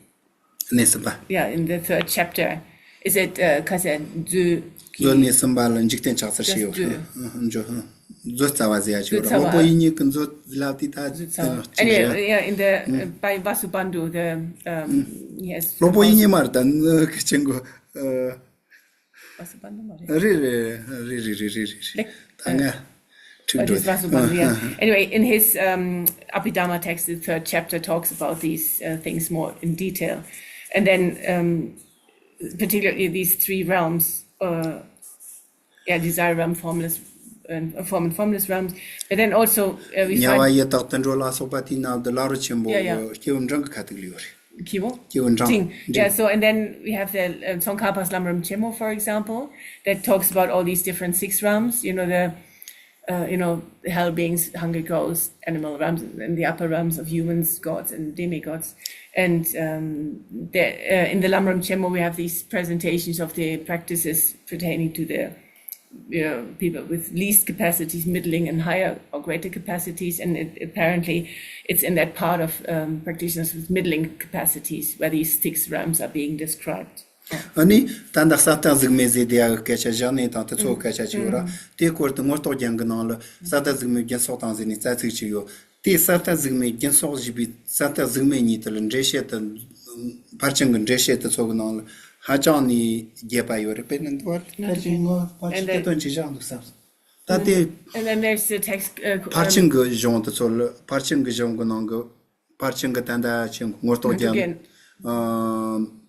གནས་གསུམ་པ། Yeah, in the third chapter. Is it uh, ཁ་ཟས་མཛོད་ཀྱི། མཛོད་གནས་གསུམ་པ་ལ་འཇིག་རྟེན་ཆགས་ཚུལ་བཤད་ཡོད། མཛོད། མཛོད་རྩ་བ་ཟེར་ཡ་ཅིག་ཡོད་རེད། མཛོད་རྩ་བ། སློབ་དཔོན་དབྱིག་གཉེན་གྱི་མཛོད་ལབ་དེ་ད་མཛོད་རྩ་བ། དེ་ནས་Anyway, yeah, in the uh, by Vasubandhu, the um, yes. སློབ་དཔོན་དབྱིག་གཉེན་མ་རེད་ད། ནི་ཁི་ཆེན་གོ། Vasubandhu མ་རེད། རེད་རེད་རེད་རེད་རེད་རེད། ད་ང་འཁྲུག་འགྲོ། Vasubandhu, yeah. Anyway, in his um, Abhidhamma text, the third chapter talks about these uh, things more in detail. And then um, particularly these three realms, uh, yeah, desire realm, formless, and uh, form and formless realms. But then also uh, we དམྱལ་བ་find ཡི་དྭགས་དུད་འགྲོ་ལ་སོགས་པ་དེའི་ནང་དུ་ལམ་རིམ་ཆེན་པོ་Yeah, yeah. སྐྱེས་བུ་འབྲིང་གི་ཁ་ཐུག་ལ་ཡོད་རེད། སྐྱེས་བུ། སྐྱེས་བུ་འབྲིང་འབྲིང་། འབྲིང་། Yeah, so and then we have the um, Tsongkhapha's Lamrim Chemo, for example, that talks about all these different six realms, you know, the uh, you know, hell beings, hungry ghosts, animal realms, and the upper realms of humans, gods, and demigods. And um, the, uh, in the Lamrim Chemo, we have these presentations of the practices pertaining to the you know, people with least capacities, middling, and higher or greater capacities. And it, apparently, it's in that part of um, practitioners with middling capacities where these six realms are being described. ཨ་ནི་ད་ལྟ་ས་སྟེང་གཟུགས་མེད་ཟེར་དེ་ཡག་གི་སྐད་ཆ་བཞག་ནས་དང་དེ་ཚོ་གི་སྐད་ཆ་ཅིག་ཡོད་ར། དེའི་སྐོར་དུ་ངོ་རྟོགས་རྒྱན་གྱི་ནང་ལ་ས་སྟེང་གཟུགས་མེད་རྒྱུན་སོགས་དང་ཟེར་ནས་རྩ་ཚིག་ཅིག་ཡོད། དེའི་ས་སྟེང་གཟུགས་མེད་རྒྱུན་སོགས་ཞེས་པའི་ས་སྟེང་གཟུགས་མེད་གཉིས་དེ་ལ་འགྲེལ་བཤད་དུ། ཕར་ཕྱིན་གྱི་འགྲེལ་བཤད་དེ་ཚོ་གི་ནང་ལ་ཧ་ཅང་ནས་རྒྱས་པ་ཡོད་རེད། དཔེར་ན་འདི་བར་ཕར་ཕྱིན་ངོ་ཕར་ཕྱིན་སྐད་དོད་ཅིག་བཞག་འདུག་བསམ། ད་དེ། And then there's the text. Uh, ཕར་ཕྱིན་གྱི་གཞུང་དེ་ཚོ་ལ་ཕར་ཕྱིན་གྱི་གཞུང་གི་ནང་གི་ཕར་ཕྱིན་གྱི་ཏན་ཏན་ཆེན་ངོ་རྟོགས་རྒྱན། ཨ།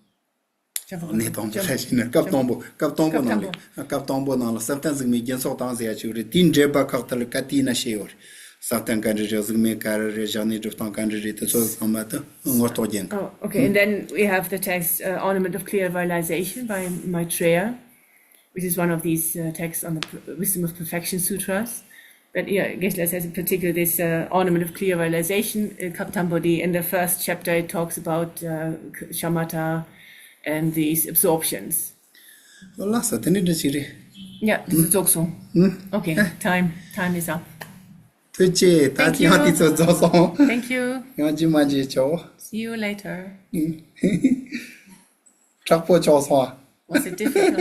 གནས་དང་པོ་ལ་ཞིག་ནས་སྐབས་དང་པོ་སྐབས་དང་པོ་ནང་ལ་སྐབས་དང་པོ་ནང་ལ་ས་སྟེང་གཟུགས་མེད་རྒྱུན་སོགས་དང་ཟེར་ཡ་ཅིག་རེད། དེའི་འགྲེལ་པ་ཁག་ཏུ་ལ་ག་དུས་ན་བཤད་ཡོད་རེད། ས་སྟེང་ག་འདྲ་རེད། གཟུགས་མེད་ག་རེ་རེད། བཞག་ནས་སྒྲུབ་སྟངས་ག་འདྲ་རེད། དེ་ཚོ་ཚང་མ་དུ་ངོ་རྟོགས་རྒྱན། Oh, okay. And then we have the text uh, Ornament of Clear Realization by Maitreya, which is one of these uh, texts on the pr- Wisdom of Perfection Sutras. But yeah, Geshe-la says in particular this uh, Ornament of Clear Realization, uh, Kaptambodi, in the first chapter it talks about uh, shamatha and these absorptions. ལགས་སོ། དེ་ནི་འདྲ་ཞིག་རེད། Yeah, this is Dzogchen. Okay, time, time is up. ཐུགས་རྗེ་ཆེ། ད་Thank you. ཡང་དེ་ཚོ་རྫོགས་སོང་། Thank you. ཡང་ཅི་མ་བྱེད་ཆོག See you later. དྲག་པོ་ཆོག་སོང་ཨ། Was it difficult?